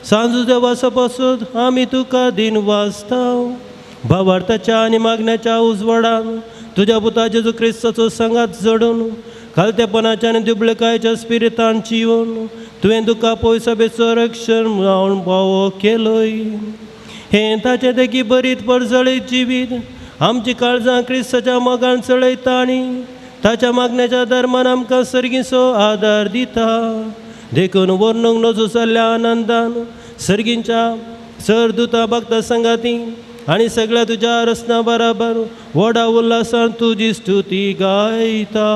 सांजू देवाचो पासून आमी तुका दिन वाचता. भावार्थाच्या आनी मागण्याच्या उजवाडान तुज्या पुता जेजू क्रिस्ताचो सांगात जोडून खालतेपणाच्या आनी दुबळकायच्या स्पिरितान जिवन तुवें तुका पयसो रक्षण जावन पावो केलोय. हें ताचें देखी बरीत परजळीत जिवीत आमची काळजां क्रिस्ताच्या मोगान चळयता आनी ताच्या मागण्याच्या धर्मान आमकां सर्गीचो आदार दिता. देखून वर्णूंक नजो जाल्ल्या आनंदान सर्गींच्या सर दुता भक्ता संगाती आनी सगळ्या तुज्या रचना बराबर व्हडा उल्हासान तुजी स्तुती गायता.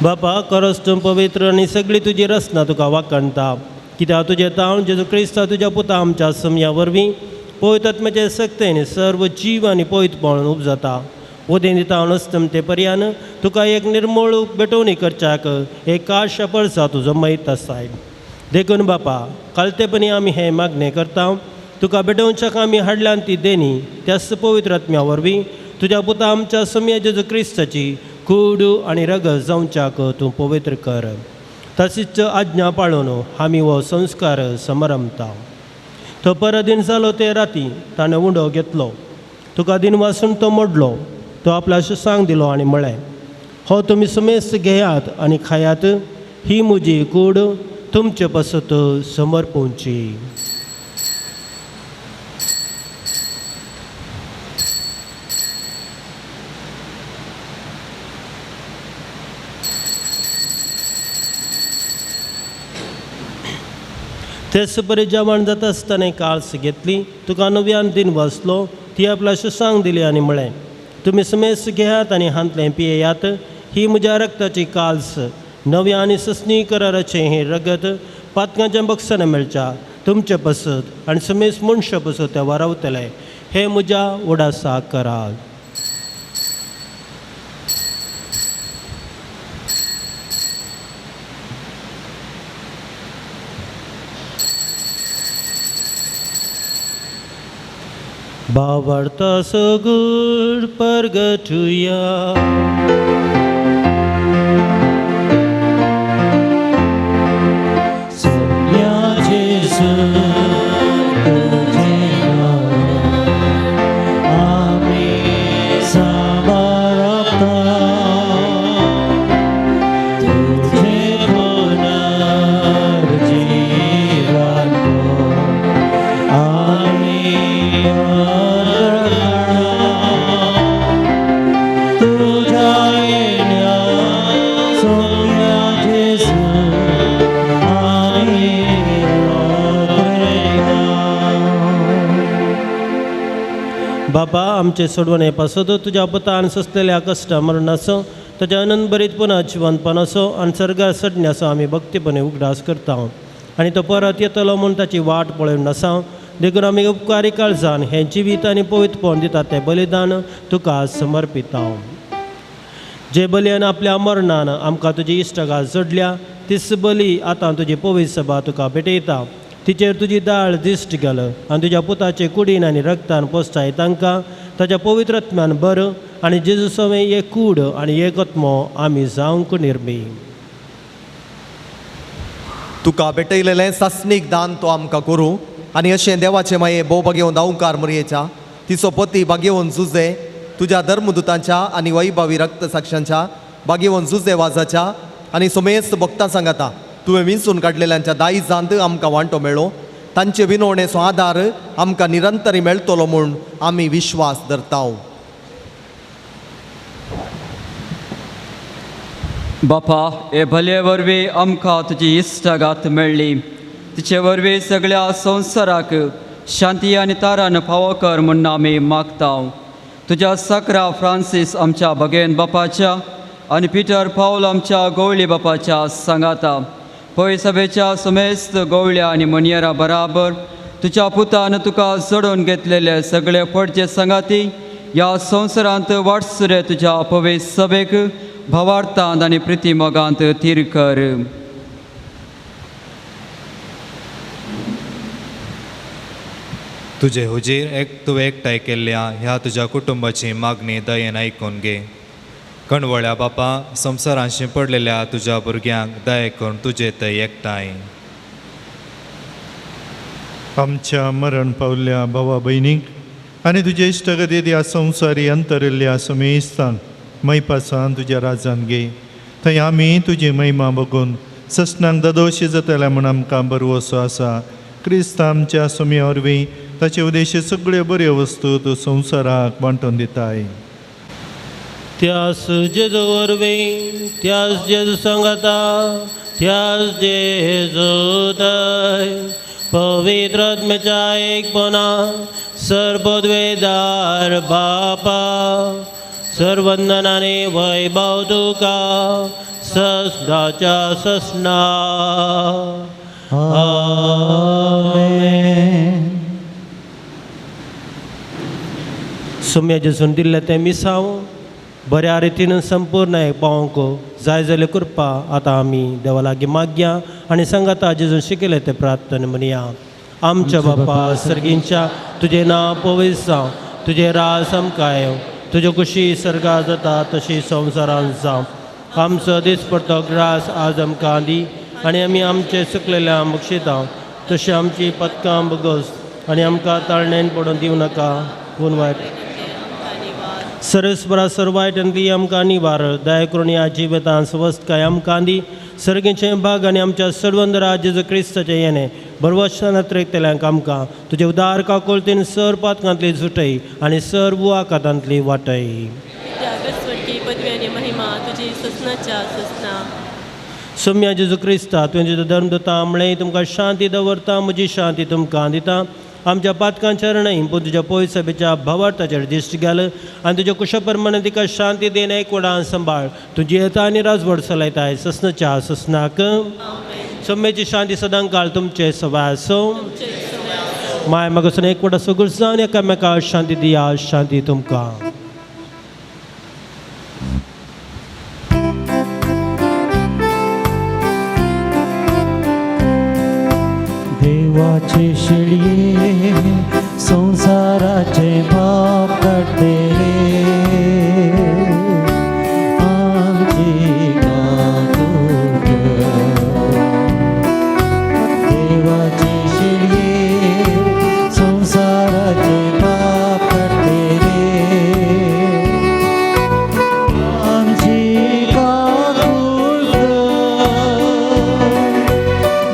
बापा खरोच तूं पवित्र आनी सगळी तुजी रचना तुका वाखणता, कित्याक तुजें तावन जेजू क्रिस्ता तुज्या पुता आमच्या समया वरवीं पवित्र आत्म्याचे सक्तेन सर्व जीव आनी पवित्रपण उपजाता. उदें दिता अस्तमते पर्यान तुका एक निर्मूळ भेटवणी करच्याक एक काश परसा तुजो मैत आसाय. देखून बापा कालतेपणी आमी हें मागणें करता, तुका भेटोवच्याक आमी हाडल्यान ती देणी त्याच पवित्र आत्म्या वरवीं तुज्या पुता आमच्या समया जेजू क्रिस्ताची कूड आनी रगत जावच्याक तूं पवित्र कर. तशीच आज्ञा पाळून आमी हो संस्कार समारंभता. तो परत दिन जालो ते राती ताणें उंडो घेतलो, तुका दिन वासून तो मोडलो, तो आपल्या सांग दिलो आनी म्हळें, हो तुमी समेस्त घेयात आनी खायात, ही म्हजी कूड तुमचे पासत समर्पणची. तेच परी जेवण जाता आसतना काळस घेतली, तुका नव्यान दिन वाचलो, ती आपल्या सांग दिली आनी म्हळें, तुमी समेस्त घेयात आनी हांतलें पियेयात, ही म्हज्या रक्ताची काल्स, नव्या आनी ससनी कराराचें हें रगत पातकांच्या बक्षान मेळच्या तुमचे पसत आनी समेस्त मनशां पसत तें वारावतलें, हें म्हज्या उडासा करात. भावार्था सगुण परगटुया. बाबा आमचे सोडवणे पासत तुज्या पुतान सोंसलेल्या कश्टा मरणाचो ताच्या आनंद पुनः जिवनपणाचो आनी सर्गार सडण्याचो आमी भक्तीपणे उगडास करता आनी तो परत येतलो म्हूण ताची वाट पळोवन आसा. देखून आमी उपकारी काळजान हें जिवीत आनी पवित्रपण दितात तें बलिदान तुका समर्पिता. जे बलयान आपल्या मरणान आमकां तुजी इश्टगात जोडल्या तीच बली आतां तुजी पवित्र सभा तुका भेटयता. तिचेर तुजी दाळ दिश्ट गेल आनी तुज्या पुताचे कुडीन आनी रक्तान पोसताय तांकां ताच्या पवित्र आत्म्यान बर आनी जेजू सवें एक कूड आनी एक आत्मो आमी जावंक निर्मी. तुका भेटयलेलें सासणीक दान तो आमकां करूं आनी अशें देवाचें माये भोव भागेवन दावकार मुरयेच्या तिचो पती भागेवन जुजे तुज्या धर्मदुतांच्या आनी वैभावी रक्तसाक्षांच्या भागेवन जुजे वाजाच्या आनी सोमेस्त भक्तां सांगाता तुवें विंचून काडलेल्यांच्या दायजांत आमकां वांटो मेळ्ळो तांचे विनवणेचो आदार आमकां निरंतरी मेळटलो म्हूण आमी विश्वास धरता. बापा हे भले वरवीं आमकां तुजी इश्टागात मेळ्ळी तिचे वरवीं सगळ्या संवसाराक शांती आनी तारान फावो कर म्हूण आमी मागता. तुज्या सकरा फ्रांसीस आमच्या भगेन बापाच्या आनी पिटर पावल आमच्या गवळी बापाच्या सांगाता पय सभेच्या समेस्त गवळ्या आनी मनयेरा बराबर तुज्या पुतान तुका जोडून घेतलेले सगळे फडचे सांगाती ह्या संवसारांत वाटसुरे तुज्या पवित्र सभेक भावार्थांत आनी प्रिती मोगांत थीर कर. तुजे हुजीर एक तुवें एकठांय केल्ल्या ह्या तुज्या कुटुंबाची मागणी दयेन आयकून घे. कणवळ्या बापा, संवसारांत शिंपडलेल्या तुज्या भुरग्यांक दया करून तुजे थंय एकठांय. आमच्या मरण पावल्ल्या भावा भयणींक आनी तुजे इश्टगतींत ह्या संवसारी अंतरिल्ल्या समेस्तान मैपासान तुज्या राजान घे. थंय आमी तुजी महिमा बघून ससनांक ददोशी जातल्या म्हूण आमकां बरवसो आसा. क्रिस्त आमच्या सोम्या वरवीं ताचे उद्देश सगळ्यो बऱ्यो वस्तू तूं संवसाराक वांटून दिताय. त्यास जेजू वरवीं, त्यास जेजू सांगाता, त्यास जेजू थंय पवित्र आत्म्याच्या एकपणा सर्वोद्वेदार बापा सर्वंदनाने वैभव तुका ससदाच्या ससना. आमेन. सोम्या जेजून दिल्लें तें मिसांव बऱ्या रितीन संपूर्ण एक पावोवंक जाय जाल्यार कृपा आतां आमी देवा लागीं मागया आनी सांगाता जेजून शिकयलें तें प्रार्थना म्हणया. आमच्या बापा सर्गींच्या, तुजें नांव पवित्र जावं, तुजें राज आमकां येवं, तुज्यो कुशी सर्गां जाता तशी संवसारांत जावं. आमचो दिसपडतो ग्रास आज आमकां दी आनी आमी आमचे चुकलेल्या बक्षिता तशी आमची पदकां बगस आनी आमकां ताळणेन पडून दिवं नाका पूण वायट सर्वेस्परा सर वायटांतली आमकां निवार. दया करून ह्या जिवितांत स्वस्थकाय आमकां दी. सर्गेचें भाग आनी आमच्या सर्वंद जेजू क्रिस्ताचें येणें बरवशान त्रेकतल्यांक आमकां तुजे उदार काकुळतीन सर पातकांतली जुटय आनी सर बुआकातांतली वाटय. पदवी आनी महिमा तुजी ससनाच्या ससना. सोम्या जेजू क्रिस्ता, तुवें तुजो धर्म दिता म्हणलें तुमकां शांती दवरता, म्हजी शांती तुमकां दिता. आमच्या पातकांचेर न्हय पूण तुज्या पयस सभेच्या भावार्थाचेर दिश्ट घाल आनी तुज्या कुशा प्रमाणे तिका शांती then एकवटान सांबाळ. तुजी येता आनी राजवट चलयताय ससनाच्या ससनाक. सोम्याची शांती सदां काळ तुमचे सवाय आसूं. माय म्हाका एकवटा सगळं जावन एकामेका शांती दिया. शांती तुमकां. देवाचे शेळये संसाराचे पाप काडटले, आमची काकूट कर. देवाचे शेळये संसाराचे पाप काडटले, आमची काकूट कर.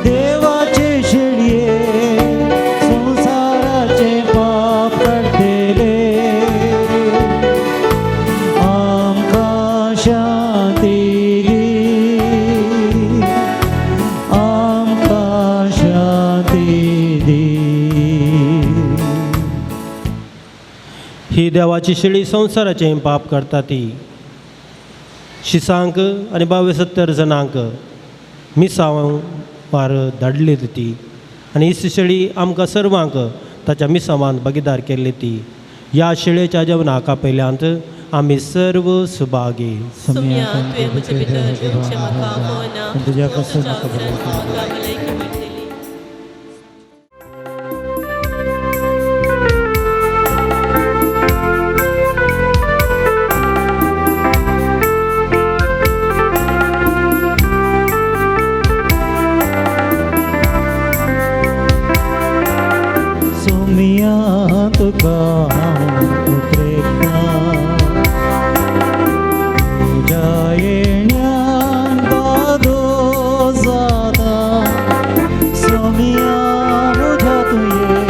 देवाचे शेळये संसाराचे पाप काडटले, आमकां शांती दी, आमकां शांती दी. ही देवाची शेळी संवसाराचें पाप करता ती शिसांक आनी 72 जाणांक मिसांव पार धाडली ती आनी ही शेळी आमकां सर्वांक ताच्या मिसांवान भागीदार केल्ली ती. ह्या शेळयेच्या जेवणाक आपयल्यांत आमी सर्व सुभागी. सोम्या तुवें म्हजे भितर येवचें म्हाका फावना, तुज्या पूण पासून तुज्या म्हाका उपरांत बरें म्हाका भलायकी मेळटली. सोमिया तुका हांव उतरेकतां, तुज्या येण्यान बादो जाता. सोमिया म्हज्या तुये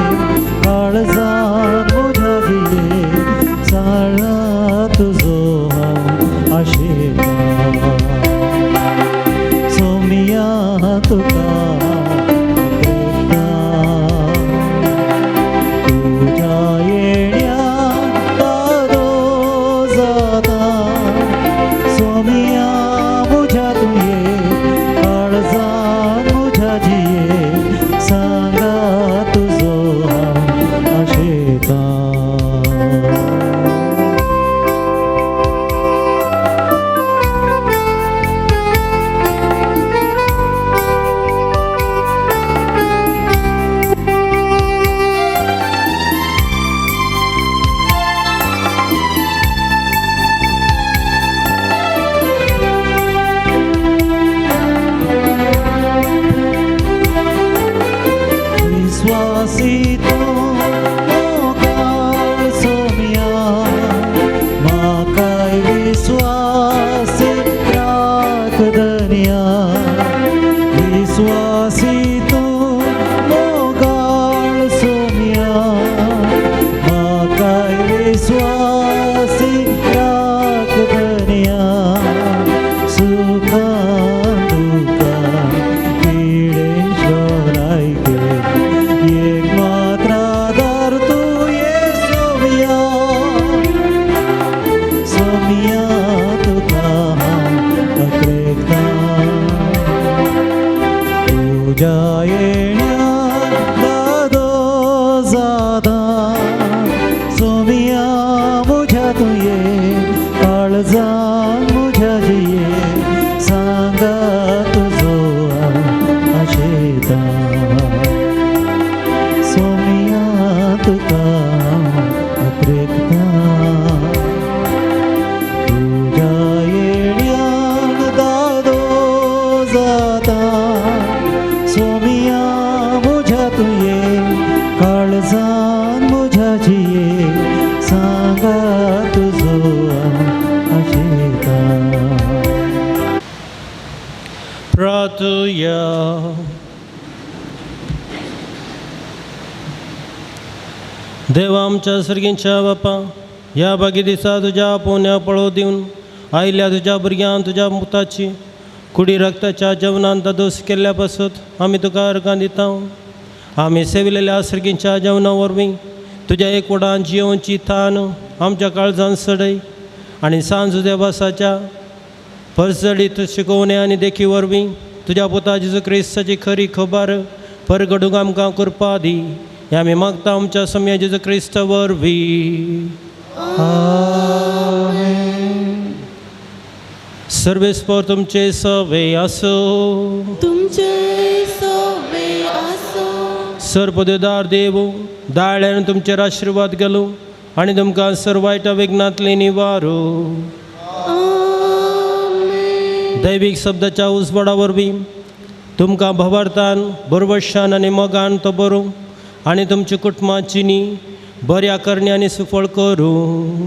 काळजांत म्हज्या गिये चाळा तुजो हांव आशेतां. सोमिया तुका हांव उतरेकतां, तुज्या येण्यान धन्या विश्वासी तूं मोगाळ सोम्या म्हाकाय विश्वासी राख धन्या सुखान दुखान पिडेन लायकेन एक मात्र आदार तुवें सोम्या सोम्या तुका हांव अत्रेकतां तुज्या येण्यान दादो जाता सोम्या म्हज्या तुवें काळजान म्हज्या जिये सांगा तुजो हांव आशेतां सोम्या तुका हांव अत्रेकतां तुज्या येण्यान दादो जाता सोम्या म्हज्या तुवें काळजान म्हज्या जिये सांगा तुजो हांव आशेतां. प्रार्थुया. देवा आमच्या सर्गींच्या बापा, ह्या बागी दिसा तुज्या पोन्या पळो दिवन आयिल्ल्या तुज्या भुरग्यान तुज्या मुताची कुडी रक्ताच्या जेवणान दादोस केल्ल्या पासत आमी तुका अर्गां दिता. आमी सेविलेल्या सर्गींच्या जेवणा वरवीं तुज्या एकवटान जियोवची थान आमच्या काळजान सडय आनी सांज देवासाच्या परजळीत शिकोवणे आनी देखी वरवीं तुज्या पुता जेजू क्रिस्ताची खरी खबर परगडूंक आमकां कृपा दी. हें आमी मागता आमच्या सम्या जेजू क्रिस्त वरवीं. सर्वेस्पर तुमचे सवे आसूं. तुमचे सवे आसूं. सर्वदेदार देव दाळ्यान तुमचेर आशिर्वाद घालूं आनी तुमकां सर्व वायटा विघ्नांतले निवारू. दैवीक शब्दाच्या उजवाडा वरवीं तुमकां भवार्थान बरवशान आनी मोगान तो बरूं आनी तुमच्या कुटुंबाची न्ही बऱ्या करण्यांनी सुफळ करूं.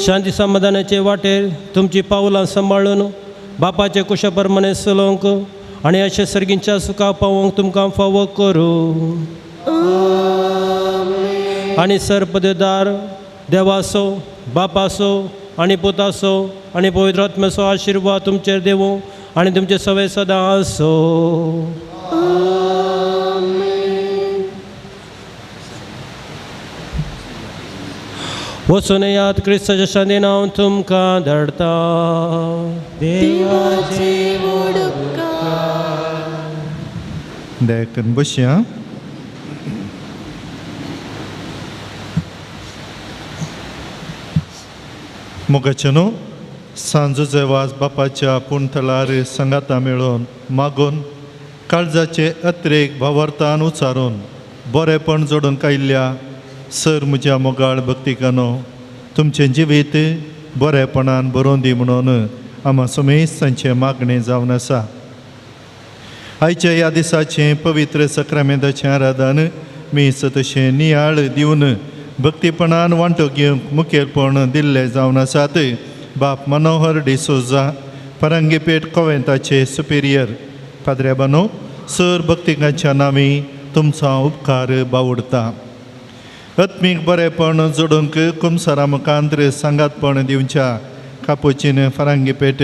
शांती समाधानाचे वाटेर तुमची पावलां सांबाळून बापाचे कुशा प्रमाणे चलोवंक आनी अशें सर्गींच्या सुखा पावोवंक तुमकां फावो करूं. आनी सर्पदेदार देवाचो बापाचो आनी पुताचो आनी पवित्र आत्म्याचो आशिर्वाद तुमचेर देवूं आनी तुमचे सवे सदां आसूं. वचून याद क्रिस्ताच्या शांतीन हांव तुमकां धाडटा. देवाचे उपकार. देखून बसया. मोगाचे न्हू सांजूचे वास बापाच्या पुणथळार सांगाता मेळोवन मागून काळजाचे अत्रेक भावार्थान उचारून बरेपण जोडून कायिल्ल्या सर म्हज्या मोगाळ भक्तिकानो तुमचें जिवीत बरेपणान बरोवन दी म्हणून आमा समेस्त तांचें मागणें जावन आसा. आयच्या ह्या दिसाचें पवित्र सक्रामेंताचें आराधन मीस तशें नियाळ दिवन भक्तीपणान वांटो घेवंक मुखेलपण दिल्लें जावन आसात बाप मनोहर डिसोजा फरंगीपेठ कोवेंताचे सुपिरियर पाद्र्याबानो सर भक्तिकांच्या नांवी तुमचो उपकार बावडता. आत्मीक बरेपण जोडूंक कुमसारा मुखांत्र सांगातपण दिवच्या कापुचीन फरंगीपेठ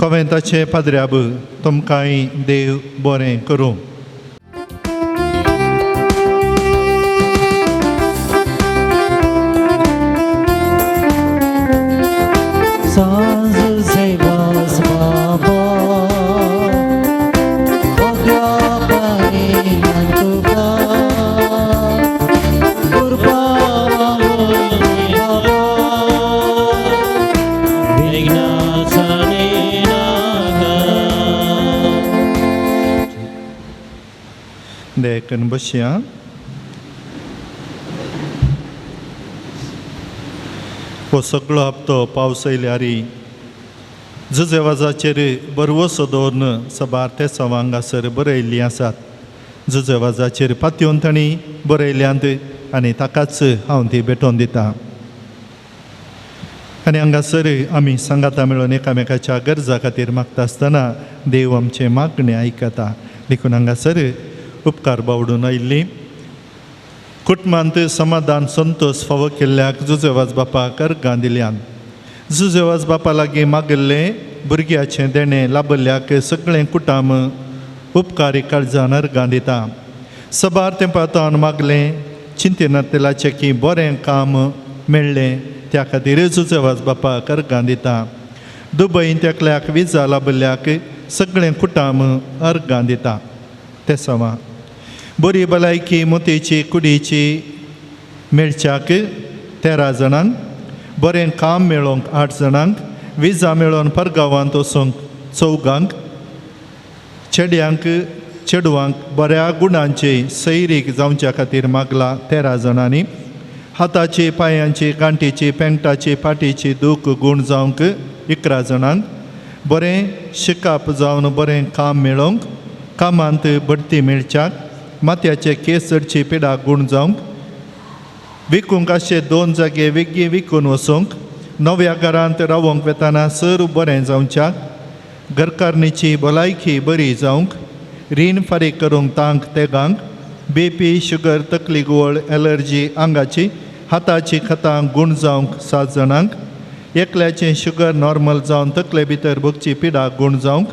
कोवेंताचे पाद्र्याब तुमकांय देव बरें करूं. देखून बसया. हो सगळो हप्तो पावस येयल्यार जुजेवाजाचेर बरवसो दवरून सबार ते सवांगासर बरयल्लीं आसात. जुजेवाजाचेर पातयेवन तांणी बरयल्यांत आनी ताकाच हांव ती भेटोवन दितां. आनी हांगासर आमी सांगाता मेळून एकामेकाच्या गरजा खातीर मागता आसतना देव आमचें मागणें आयकता. देखून हांगासर उपकार बावडून आयिल्ली कुटुंबांत समाधान संतोष फावो केल्ल्याक जुजेवाज बापाक अर्गां दिल्यान. जुजेवाज बापा लागीं मागिल्लें भुरग्याचें देणें लाभल्ल्याक सगळें कुटुंब उपकारी काळजान अर्गां दिता. सबार तेंपांत मागलें चिंतेनातेलाचें की बरें काम मेळ्ळें त्या खातीर जुजेवाज बापाक अर्गां दिता. दुबयंत एकल्याक विजा लाभल्ल्याक सगळें कुटुंब अर्गां दिता. तेसांवां बरी भलायकी मोतीची कुडीची मेळच्याक 13 जाणांक, बरें काम मेळोवंक 8 जाणांक, विजा मेळोवन परगांवांत वचूंक 4, चेड्यांक चेडवांक बऱ्या गुणांची सैरीक जावच्या खातीर मागला 13 जाणांनी. हाताची पांयांची गांठीची पेंटाची फाटीची दूख गूण जावंक 11 जाणांक, बरें शिकप जावन बरें काम मेळोवंक, कामांत बढती मेळच्याक, माथ्याचे केस चडची पिडा गूण जावंक, विकूंक आसचे 2 जागे वेगीं विकून वचूंक, नव्या घरांत रावोंक वेताना सर बरें जावच्याक, घरकारणीची भलायकी बरी जावंक, रीण फारीक करूंक तांक तेगांक, बीपी शुगर तकली गोळ एलर्जी आंगाची हाताची खतां गूण जावंक 7 जाणांक, एकल्याचें शुगर नॉर्मल जावन तकले भितर भोगची पिडा गूण जावंक,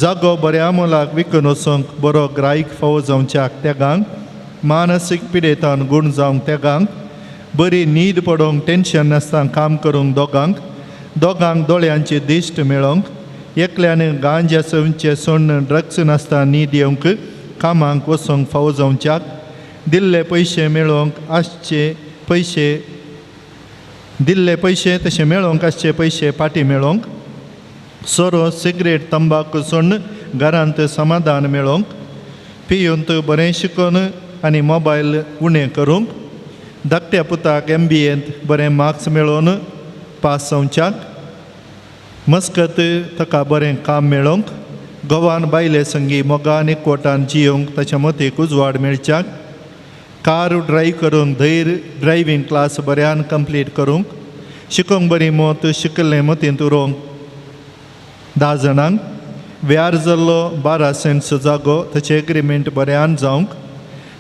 जागो बऱ्या मोलाक विकून वचूंक बरो ग्रायक फावो जावच्याक तेगांक, मानसीक पिडेतान गूण जावंक तेगांक, बरी न्हीद पडोवंक टेंशन नासतना काम करूंक 2, दोगांक दोळ्यांची दिश्ट मेळोवंक, एकल्यान गांजा सवचे सोडून ड्रग्स नासतना न्हीद येवंक कामाक वचूंक फावो जावच्याक, दिल्ले पयशे मेळोवंक आसचे पयशे दिल्ले पयशे तशें मेळोवंक आसचे पयशे फाटीं मेळोवंक, सोरो सिगरेट तंबाकू सोडून घरांत समाधान मेळोवंक, पियूंत बरें शिकोवन आनी मोबायल उणें करूंक, धाकट्या पुताक MBAंत बरें मार्क्स मेळोवन पास जावच्याक, मस्कत ताका बरें काम मेळोवंक, गोवान बायले संगी मोगान एकवटान जियोवंक ताच्या मतीक उजवाड मेळच्याक, कार ड्रायव करूंक धैर्य ड्रायव्हींग क्लास बऱ्यान कंप्लीट करूंक, शिकोवंक बरी मत शिकल्लें मतींत उरोवंक 10 जाणांक, व्यार जाल्लो 12 सेंट्स जागो ताचें एग्रीमेंट बऱ्यान जावंक,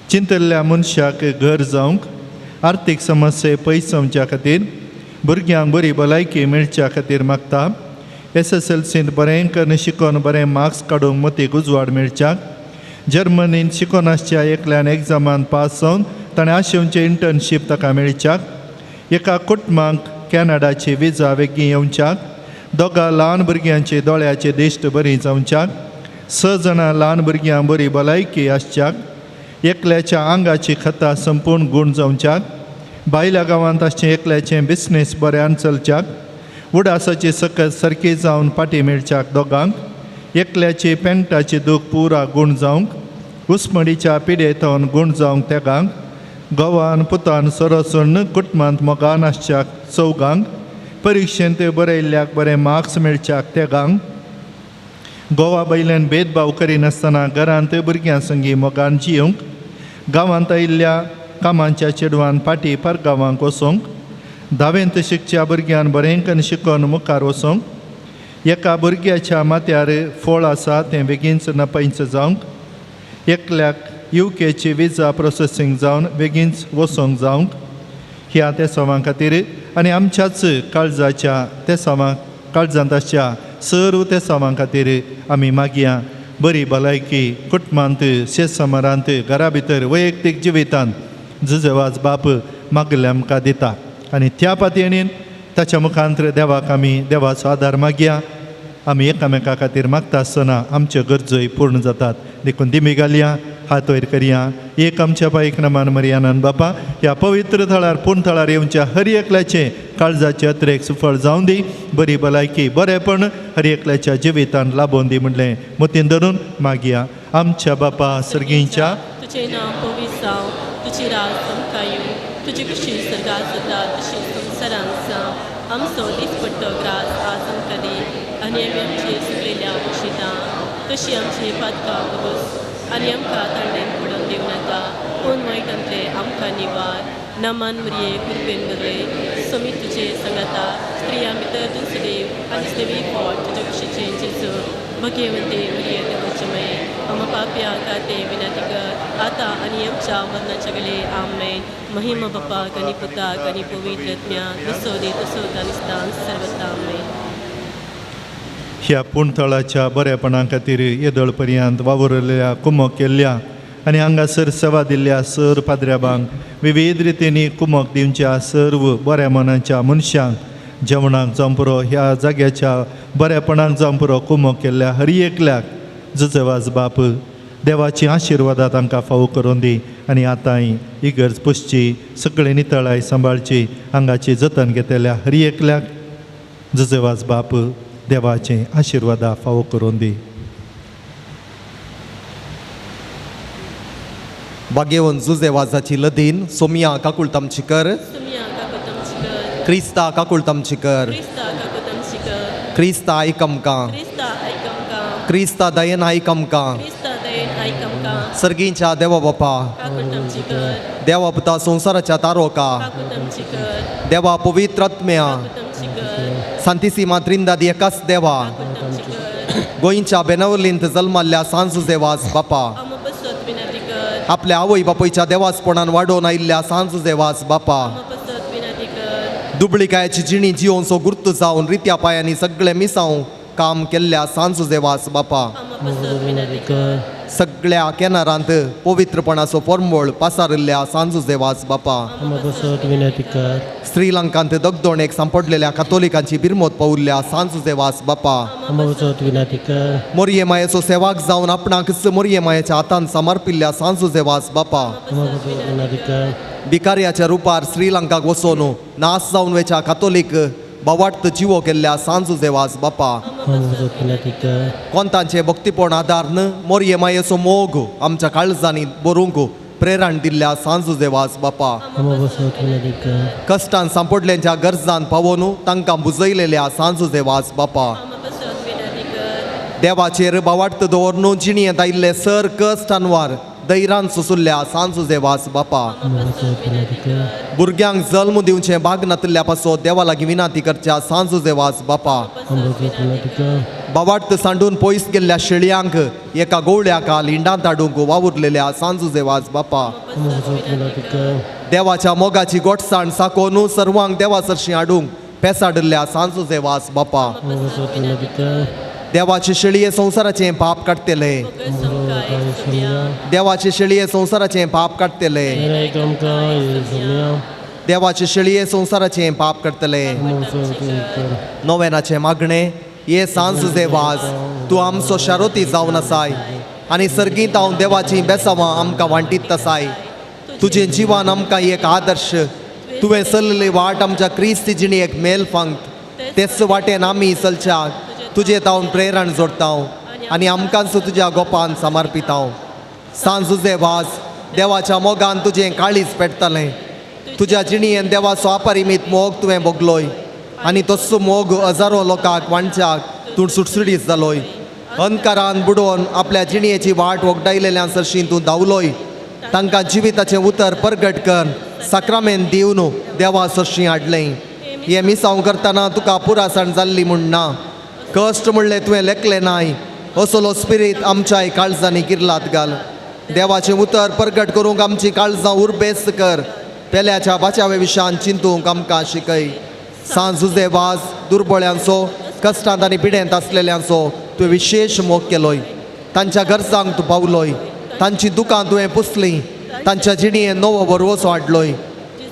चिंतल्ल्या मनशाक घर जावंक, आर्थीक समस्ये पयस जावच्या खातीर, भुरग्यांक बरी भलायकी मेळच्या खातीर मागता. SSLCंत बरें करून शिकोवन बरें मार्क्स काडूंक मतीक उजवाड मेळच्याक, जर्मनींत शिकोवन आसच्या एकल्यान एग्जामान पास जावन ताणें आशेवचें इंटर्नशीप ताका मेळच्याक, एका कुटुंबाक कॅनडाची विजा वेगीं येवच्याक, 2 ल्हान भुरग्यांची दोळ्याची दिश्ट बरी जावच्याक, 6 जाणां ल्हान भुरग्यांक बरी भलायकी आसच्याक, एकल्याच्या आंगाची खतां संपूर्ण गूण जावच्याक, भायल्या गांवांत आसचें एकल्याचें बिजनेस बऱ्यान चलच्याक, उडासाची सकत सारकी जावन फाटीं मेळच्याक 2, एकल्याची पेंटाची दूख पुरा गूण जावंक, उस्मडीच्या पिडेंतून गूण जावंक 3, गोवान पुतान सोरो सोडून कुटुंबांत मोगान आसच्याक 4, परिक्षेंत बरयल्ल्याक बरें मार्क्स मेळच्याक 3, गोवा बैल्यान भेदभाव करिनासतना घरांत भुरग्यां संगी मोगान जियोवंक, गांवांत आयिल्ल्या कामाच्या चेडवान फाटीं परगांवांक वचूंक, 10वेंत शिकच्या भुरग्यान बरें करून शिकोवन मुखार वचूंक, एका भुरग्याच्या माथ्यार फोळ आसा तें बेगीनच नपयच जावंक, एकल्याक UKची विजा प्रोसेसींग जावन बेगीनच वचूंक जावंक, ह्या तेसांवां खातीर आनी आमच्याच काळजाच्या तेसांवां काळजांत आसच्या सर्व तेसांवां खातीर आमी मागया बरी भलायकी कुटुंबांत शेतसमारांत घरा भितर वैयक्तीक जिवितांत जुजेवाज बाप मागले आमकां दिता आनी त्या पातयेन ताच्या मुखांत देवाक आमी देवाचो आदार मागया. आमी एकामेका खातीर मागता आसतना आमच्यो गरजोय पूर्ण जातात. देखून दिमी घालया, हात वयर करया. एक आमच्या पायक नमान मरियानंद बापा ह्या पवित्र थळार पूर्ण थळार येवच्या हर एकल्याचें काळजाचें अत्रेक सुफळ जावन दी, बरी भलायकी बरेंपण हर एकल्याच्या जिवितान लाबोवन दी म्हणलें मतीन धरून मागया. आमच्या बापा सर्गींच्या तुजें नांव पवित्र जावं, तुजी राज आमकां येवं, तुजी खुशी सर्गात जाता तशी संवसारांत जावं. आमचो दिसपट्टो ग्रास आज आमकां दी आनी आमी आमचे सुकलेल्या बक्षितां तशी आमची पातकां कबूस आनी आमकां तांडेन पडून दिवं नाका, पूण वायटांतलें आमकां निवार. नमन मरिये कृपेन भरले स्वामी तुझे संगता स्त्रियां भितर तूं सुदेव आनी देवी पोट तुज्या कुशीचें जेजू भगेवंते मरिये देवाचे माये आमा पापया खातीर विनंती कर आतां आनी आमच्या मरणाच्या वेळे आमेन. महिमा बापाक आनी पुताक आनी पवित्र आत्म्याक जसो दी तसो तानिस्तान सर्वता आमेन. ह्या पूणतळाच्या बरेपणा खातीर येदोळ पर्यंत वावुरलेल्या कुमक केल्ल्या आनी हांगासर सेवा दिल्ल्या सर पाद्र्याबांक विविध रितींनी कुमक दिवच्या सर्व बऱ्या मनाच्या मनशांक जेवणाक जावं पुरो ह्या जाग्याच्या बऱ्यापणाक जावं पुरो कुमक केल्ल्या हर एकल्याक जुजवाज बाप देवाची आशिर्वादां तांकां फावो करून दी आनी आतांय इगर्ज पुसची सगळी नितळाय सांबाळची हांगाची जतन घेतल्या हर एकल्याक जुजवाज बाप देवाचे आशिर्वादां फावो करून दी. भाग्यवंत जुजेवाजाची लदीन सोमिया काकुळतामची कर, क्रिस्ता काकुळतामची कर, क्रिस्ता आयक आमकां, क्रिस्ता दयेन आयक आमकां. सर्गींच्या देवा बापा, देवा पुता संवसाराच्या तारोका, देवा पवित्र आत्म्या, सांतिसिमा त्रिंदादी एकाच देवा, गोंयच्या बेनावलींत जल्माल्ल्या सांत जुजेवाज बापा, आपल्या आवय बापायच्या देवासपणान वाडोवन आयिल्ल्या सांत जुजेवाज बापा, दुबळिकायाची जिणी जियोनचो गुर्त जावन रित्या पायांनी सगळे मिसांव काम केल्ल्या सांत जुजेवाज बापा, सगळ्या केनारांत पवित्रपणाचो परमळ पासारिल्ल्या सांत जुजेवाज बापा, श्रीलंकांत दगदोणेक सांपडलेल्या कातोलिकांची बिरमत पावल्ल्या सांत जुजेवाज बापा, मोरये मायेचो सेवाक जावन आपणाकच मोरये मायेच्या हातान समर्पिल्ल्या सांत जुजेवाज बापा, भिकार्याच्या रुपार श्रीलंकाक वचोन नास जावन वेच्या कातोलीक बावाट जिवो केल्ल्या सांत जुजेवाज बापा, कोंतांचे भक्तीपण आदार मोरये मायेचो मोग आमच्या काळजांनी बरोवंक प्रेरण दिल्ल्या सांत जुजेवाज बापा, कश्टान सांपडल्यांच्या गरजान पावोन तांकां बुजयलेल्या सांत जुजेवाज बापा, देवाचेर बावाट दवरून जिणयेंत आयिल्ले सर कश्ट अनवार दैरान सोसुल्ल्या सांत जुजेवाज बापा, भुरग्यांक जल्म दिवचें भाग नातिल्ल्या पासो देवा लागीं विनंती करच्या सांत जुजेवाज बापा, बावाट सांडून पयस गेल्ल्या शेळयांक एका गोवळ्याका लिंडांत हाडूंक वावुरलेल्या सांत जुजेवाज बापा, देवाच्या मोगाची गोटसाण साकोन सर्वांक देवा सरशीं हाडूंक पेसाडिल्ल्या सांत जुजेवाज बापा, देवाचे शेळये संवसाराचें पाप काडटले, देवाचे शेळये संवसाराचें पाप काडटले, देवाचे शेळये संवसाराचें पाप काडटले. नोवेनाचें मागणें. ये सांत जुजेवाज तूं आमचो शारोती जावन आसाय आनी सर्गींत हांव देवाचीं बेसावां आमकां वांटीत आसाय. तुजें जिवान आमकां एक आदर्श, तुवें चल्लेली वाट आमच्या क्रिस्ती जिणेक मेल फांगत, तेच वाटेन आमी चलच्याक तुजें तावन प्रेरण जोडटा आनी आमकांच तुज्या गोपान समर्पिता. सांत जुजेवाज देवाच्या मोगान तुजें काळीज पेटतलें, तुज्या जिणेन देवाचो अपरिमीत मोग तुवें भोगलोय आनी तस्सो मोग हजारो लोकांक वांटच्याक तूं सुटसुटीत जालोय. अंधकारान बुडोवन आपल्या जिणेची वाट वगडायलेल्या सरशीं तूं धांवलोय, तांकां जिविताचें उतर परगट कर साक्रामेन दिवन देवा सरशीं हाडलें. हें मिसांव करतना तुका पुरासण जाल्ली म्हूण ना, कश्ट म्हणलें तुवें लेखलें नाय, असलो स्पिरीत आमच्याय काळजांनी किर्लात घाल. देवाचें उतर परगट करूंक आमची काळजां उर्बेस्त कर, पेल्याच्या बाचाव्या विशयान चिंतूंक आमकां शिकय. सांत जुजेवाज दुर्बळ्यांचो कश्टांत आनी पिडेंत आसलेल्यांचो तुवें विशेश मोग केलोय, तांच्या गरजांक तूं पावलोय, तांची दुकां तुवें पुसलीं, तांच्या जिणेंत नवो भरवसो हाडलोय.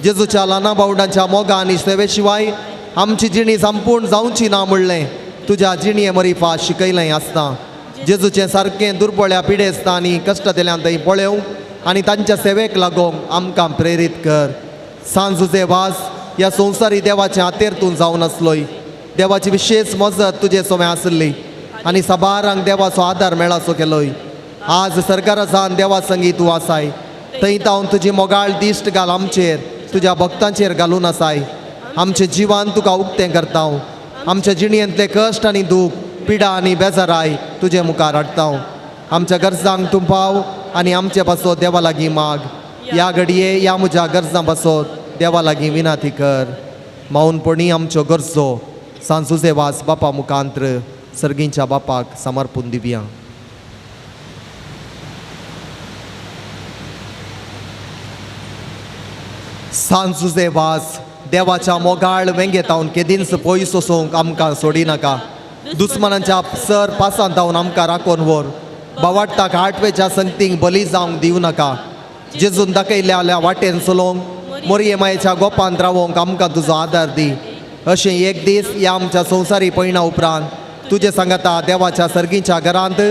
जेजूच्या ल्हाना बावडांच्या मोगा आनी सेवे शिवाय आमची जिणी संपूर्ण जावची ना म्हणलें तुज्या जिणये मरिफा शिकयलें आसता. जेजूचें सारकें दुर्बळ्या पिडेस्तां आनी कश्टांतल्यान थंय पळोवंक आनी तांच्या सेवेक लागोवंक आमकां प्रेरीत कर. सांत जुजेवाज ह्या संवसारी देवाच्या हातेर तूं जावन आसलोय, देवाची विशेश मजत तुजे सोमें आसली आनी साबारांक देवाचो आदार मेळाचो केलोय. आज सरकारासान देवा संगी तूं आसाय, थंय तावन तुजी मोगाळ दिश्ट घाल आमचेर, तुज्या भक्तांचेर घालून आसाय. आमचें जिवान तुका उक्तें करता, आमच्या जिणेंतले कश्ट आनी दूख, पिडा आनी बेजाराय तुजे मुखार हाडटा. आमच्या गरजांक तूं पाव आनी आमचे पासो देवा लागीं माग. ह्या घडये ह्या म्हज्या गरजां बसोत देवा लागीं विनाती कर. माऊनपणी आमच्यो गरजो सांजुजे वास बापा मुखांत्र सर्गींच्या बापाक समर्पून दिवया. सांजुजे वास देवाच्या मोगाळ वेंगेतावन केदींच पयस वचूंक आमकां सोडिनाका. दुस्मनांच्या सर पासांत धांवन आमकां राखून व्हर. बावाडटाक आठवेच्या संगतींक बली जावंक दिवं नाका. जेजून दाखयल्ल्या वाटेन चलोवंक मोरये मायेच्या गोपांत रावोंक आमकां तुजो आदार दी. अशें एक दीस ह्या आमच्या संवसारी पयणा उपरांत तुजे सांगाता देवाच्या सर्गीच्या घरांत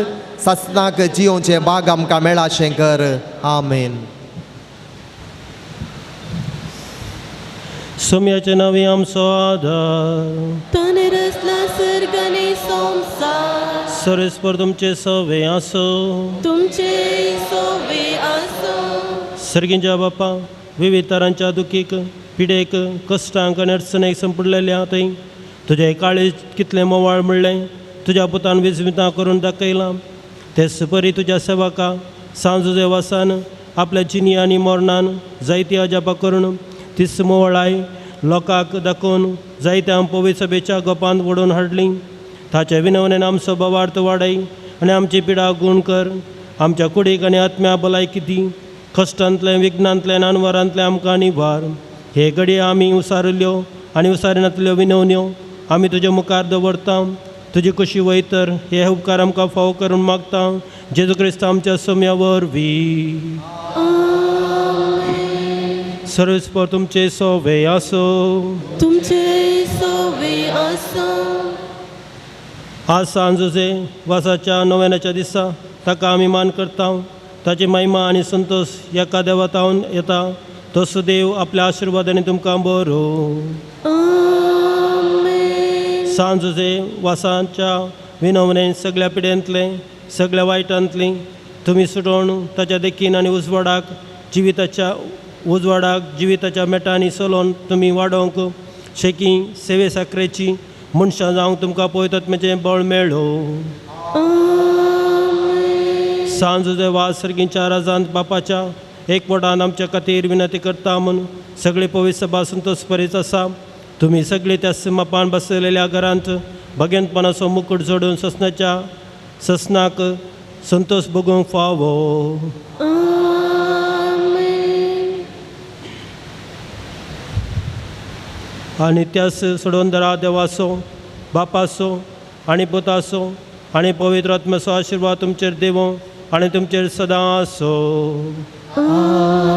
सासनाक जियोवचें बाग आमकां मेळा अशें कर. आमेन. सोम्याचे नांवे आमचो आदार. ताणें रचला सर्ग आनी संवसार. सर्वेस्पर तुमचे सवे आसो. तुमचे सोवे आसो. सर्गींच्या बापा विविध तरांच्या दुखीक पिडेक कश्टांक आनी अडचणेक संपुडलेल्या थंय तुजें काळीज कितलें मोवाळ म्हणलें तुज्या पुतान विस्मितां करून दाखयलां. तेच परी तुज्या सेवका सांजुजे वासान आपल्या जिनी आनी मरणान जायती अजापां करून तीच मोवळाय लोकांक दाखोवन जायत्या पवित्र सभेच्या गोपांत ओडून हाडली. ताचे विनवणेन आमचो भावार्थ वाडय आनी आमची पिडा गूण कर. आमच्या कुडीक आनी आत्म्या भलायकी दी. कश्टांतलें विघ्नांतलें अनवरांतलें आमकां निवार. हे घडये आमी उसारिल्ल्यो आनी उसारिनातल्यो विनवण्यो आमी तुज्या मुखार दवरता. तुजी कशी वयतर हे उपकार आमकां फावो करून मागता. जेजू क्रिस्त आमच्या सोम्या वरवीं. सर्वेस्पर तुमचे सोवे आसो. तुमचे सोवे आसो. आज सांजुजे वासाच्या नव्याच्या दिसा ताका आमी मान करता. ताची महिमा आनी संतोश एका देवातावन येता. तो सुदेव आपल्या आशिर्वादांनी तुमकां बरो. सांजुजे वासाच्या विनवणेन सगळ्या पिड्यांतले सगळ्या वायटांतली तुमी सुटोवन ताच्या देखीन आनी उजवाडाक जिविताच्या उजवाडाक जिविताच्या मेटांनी चलोवन तुमी वाडोवंक शेकी सेवे साकरेची मनशां जावंक तुमकां पवित्र बळ मेळो. सांजुजे वास सर्गींच्या राजांत बापाच्या एकवटान आमच्या खातीर विनंती करता म्हूण सगळे पवित्र सभा संतोष परीच आसा. तुमी सगळे त्या मापान बसलेल्या घरांत भगेंतपणाचो मुकूट जोडून ससनाच्या ससनाक संतोष भोगूंक फावो. आनी त्यास सोडोवन देवाचो बापाचो आनी पुताचो आनी पवित्र आत्म्याचो आशिर्वाद तुमचेर देवो आनी तुमचेर सदां आसो. Bye.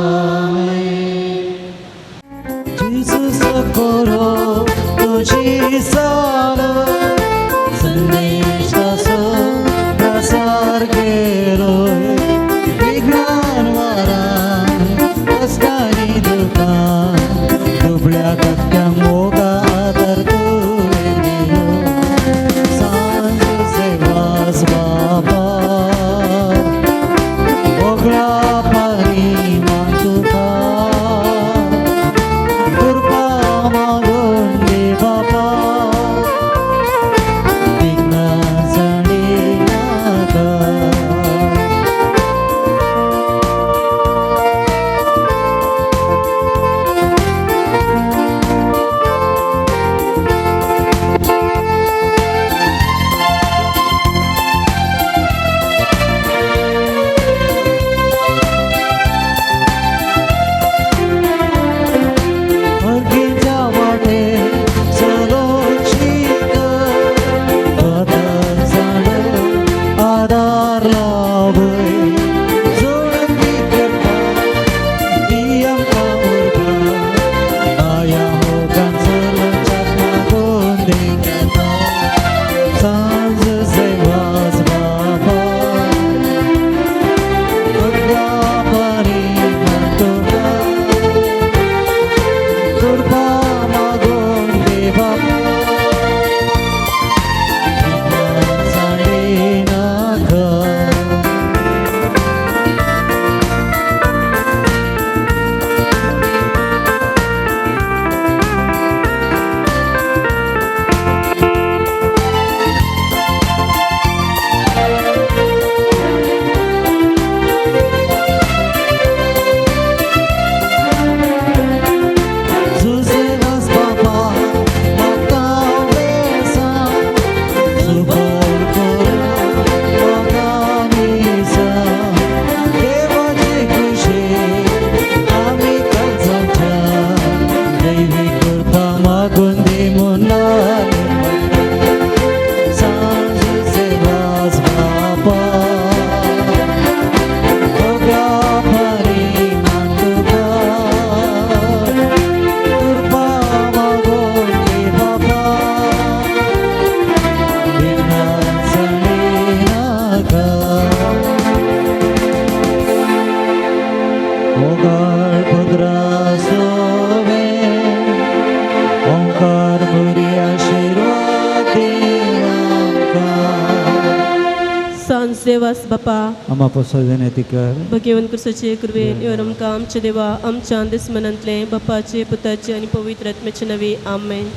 आमचे देवास बापा आमा पोसो विनंती कर. भगेवन कुर्साचे कृपेन your आमकां आमच्या देवा आमच्या दुस्मनांतले बापाचे पुताचे आनी पवित्र आत्म्याचे नवे. आमेन.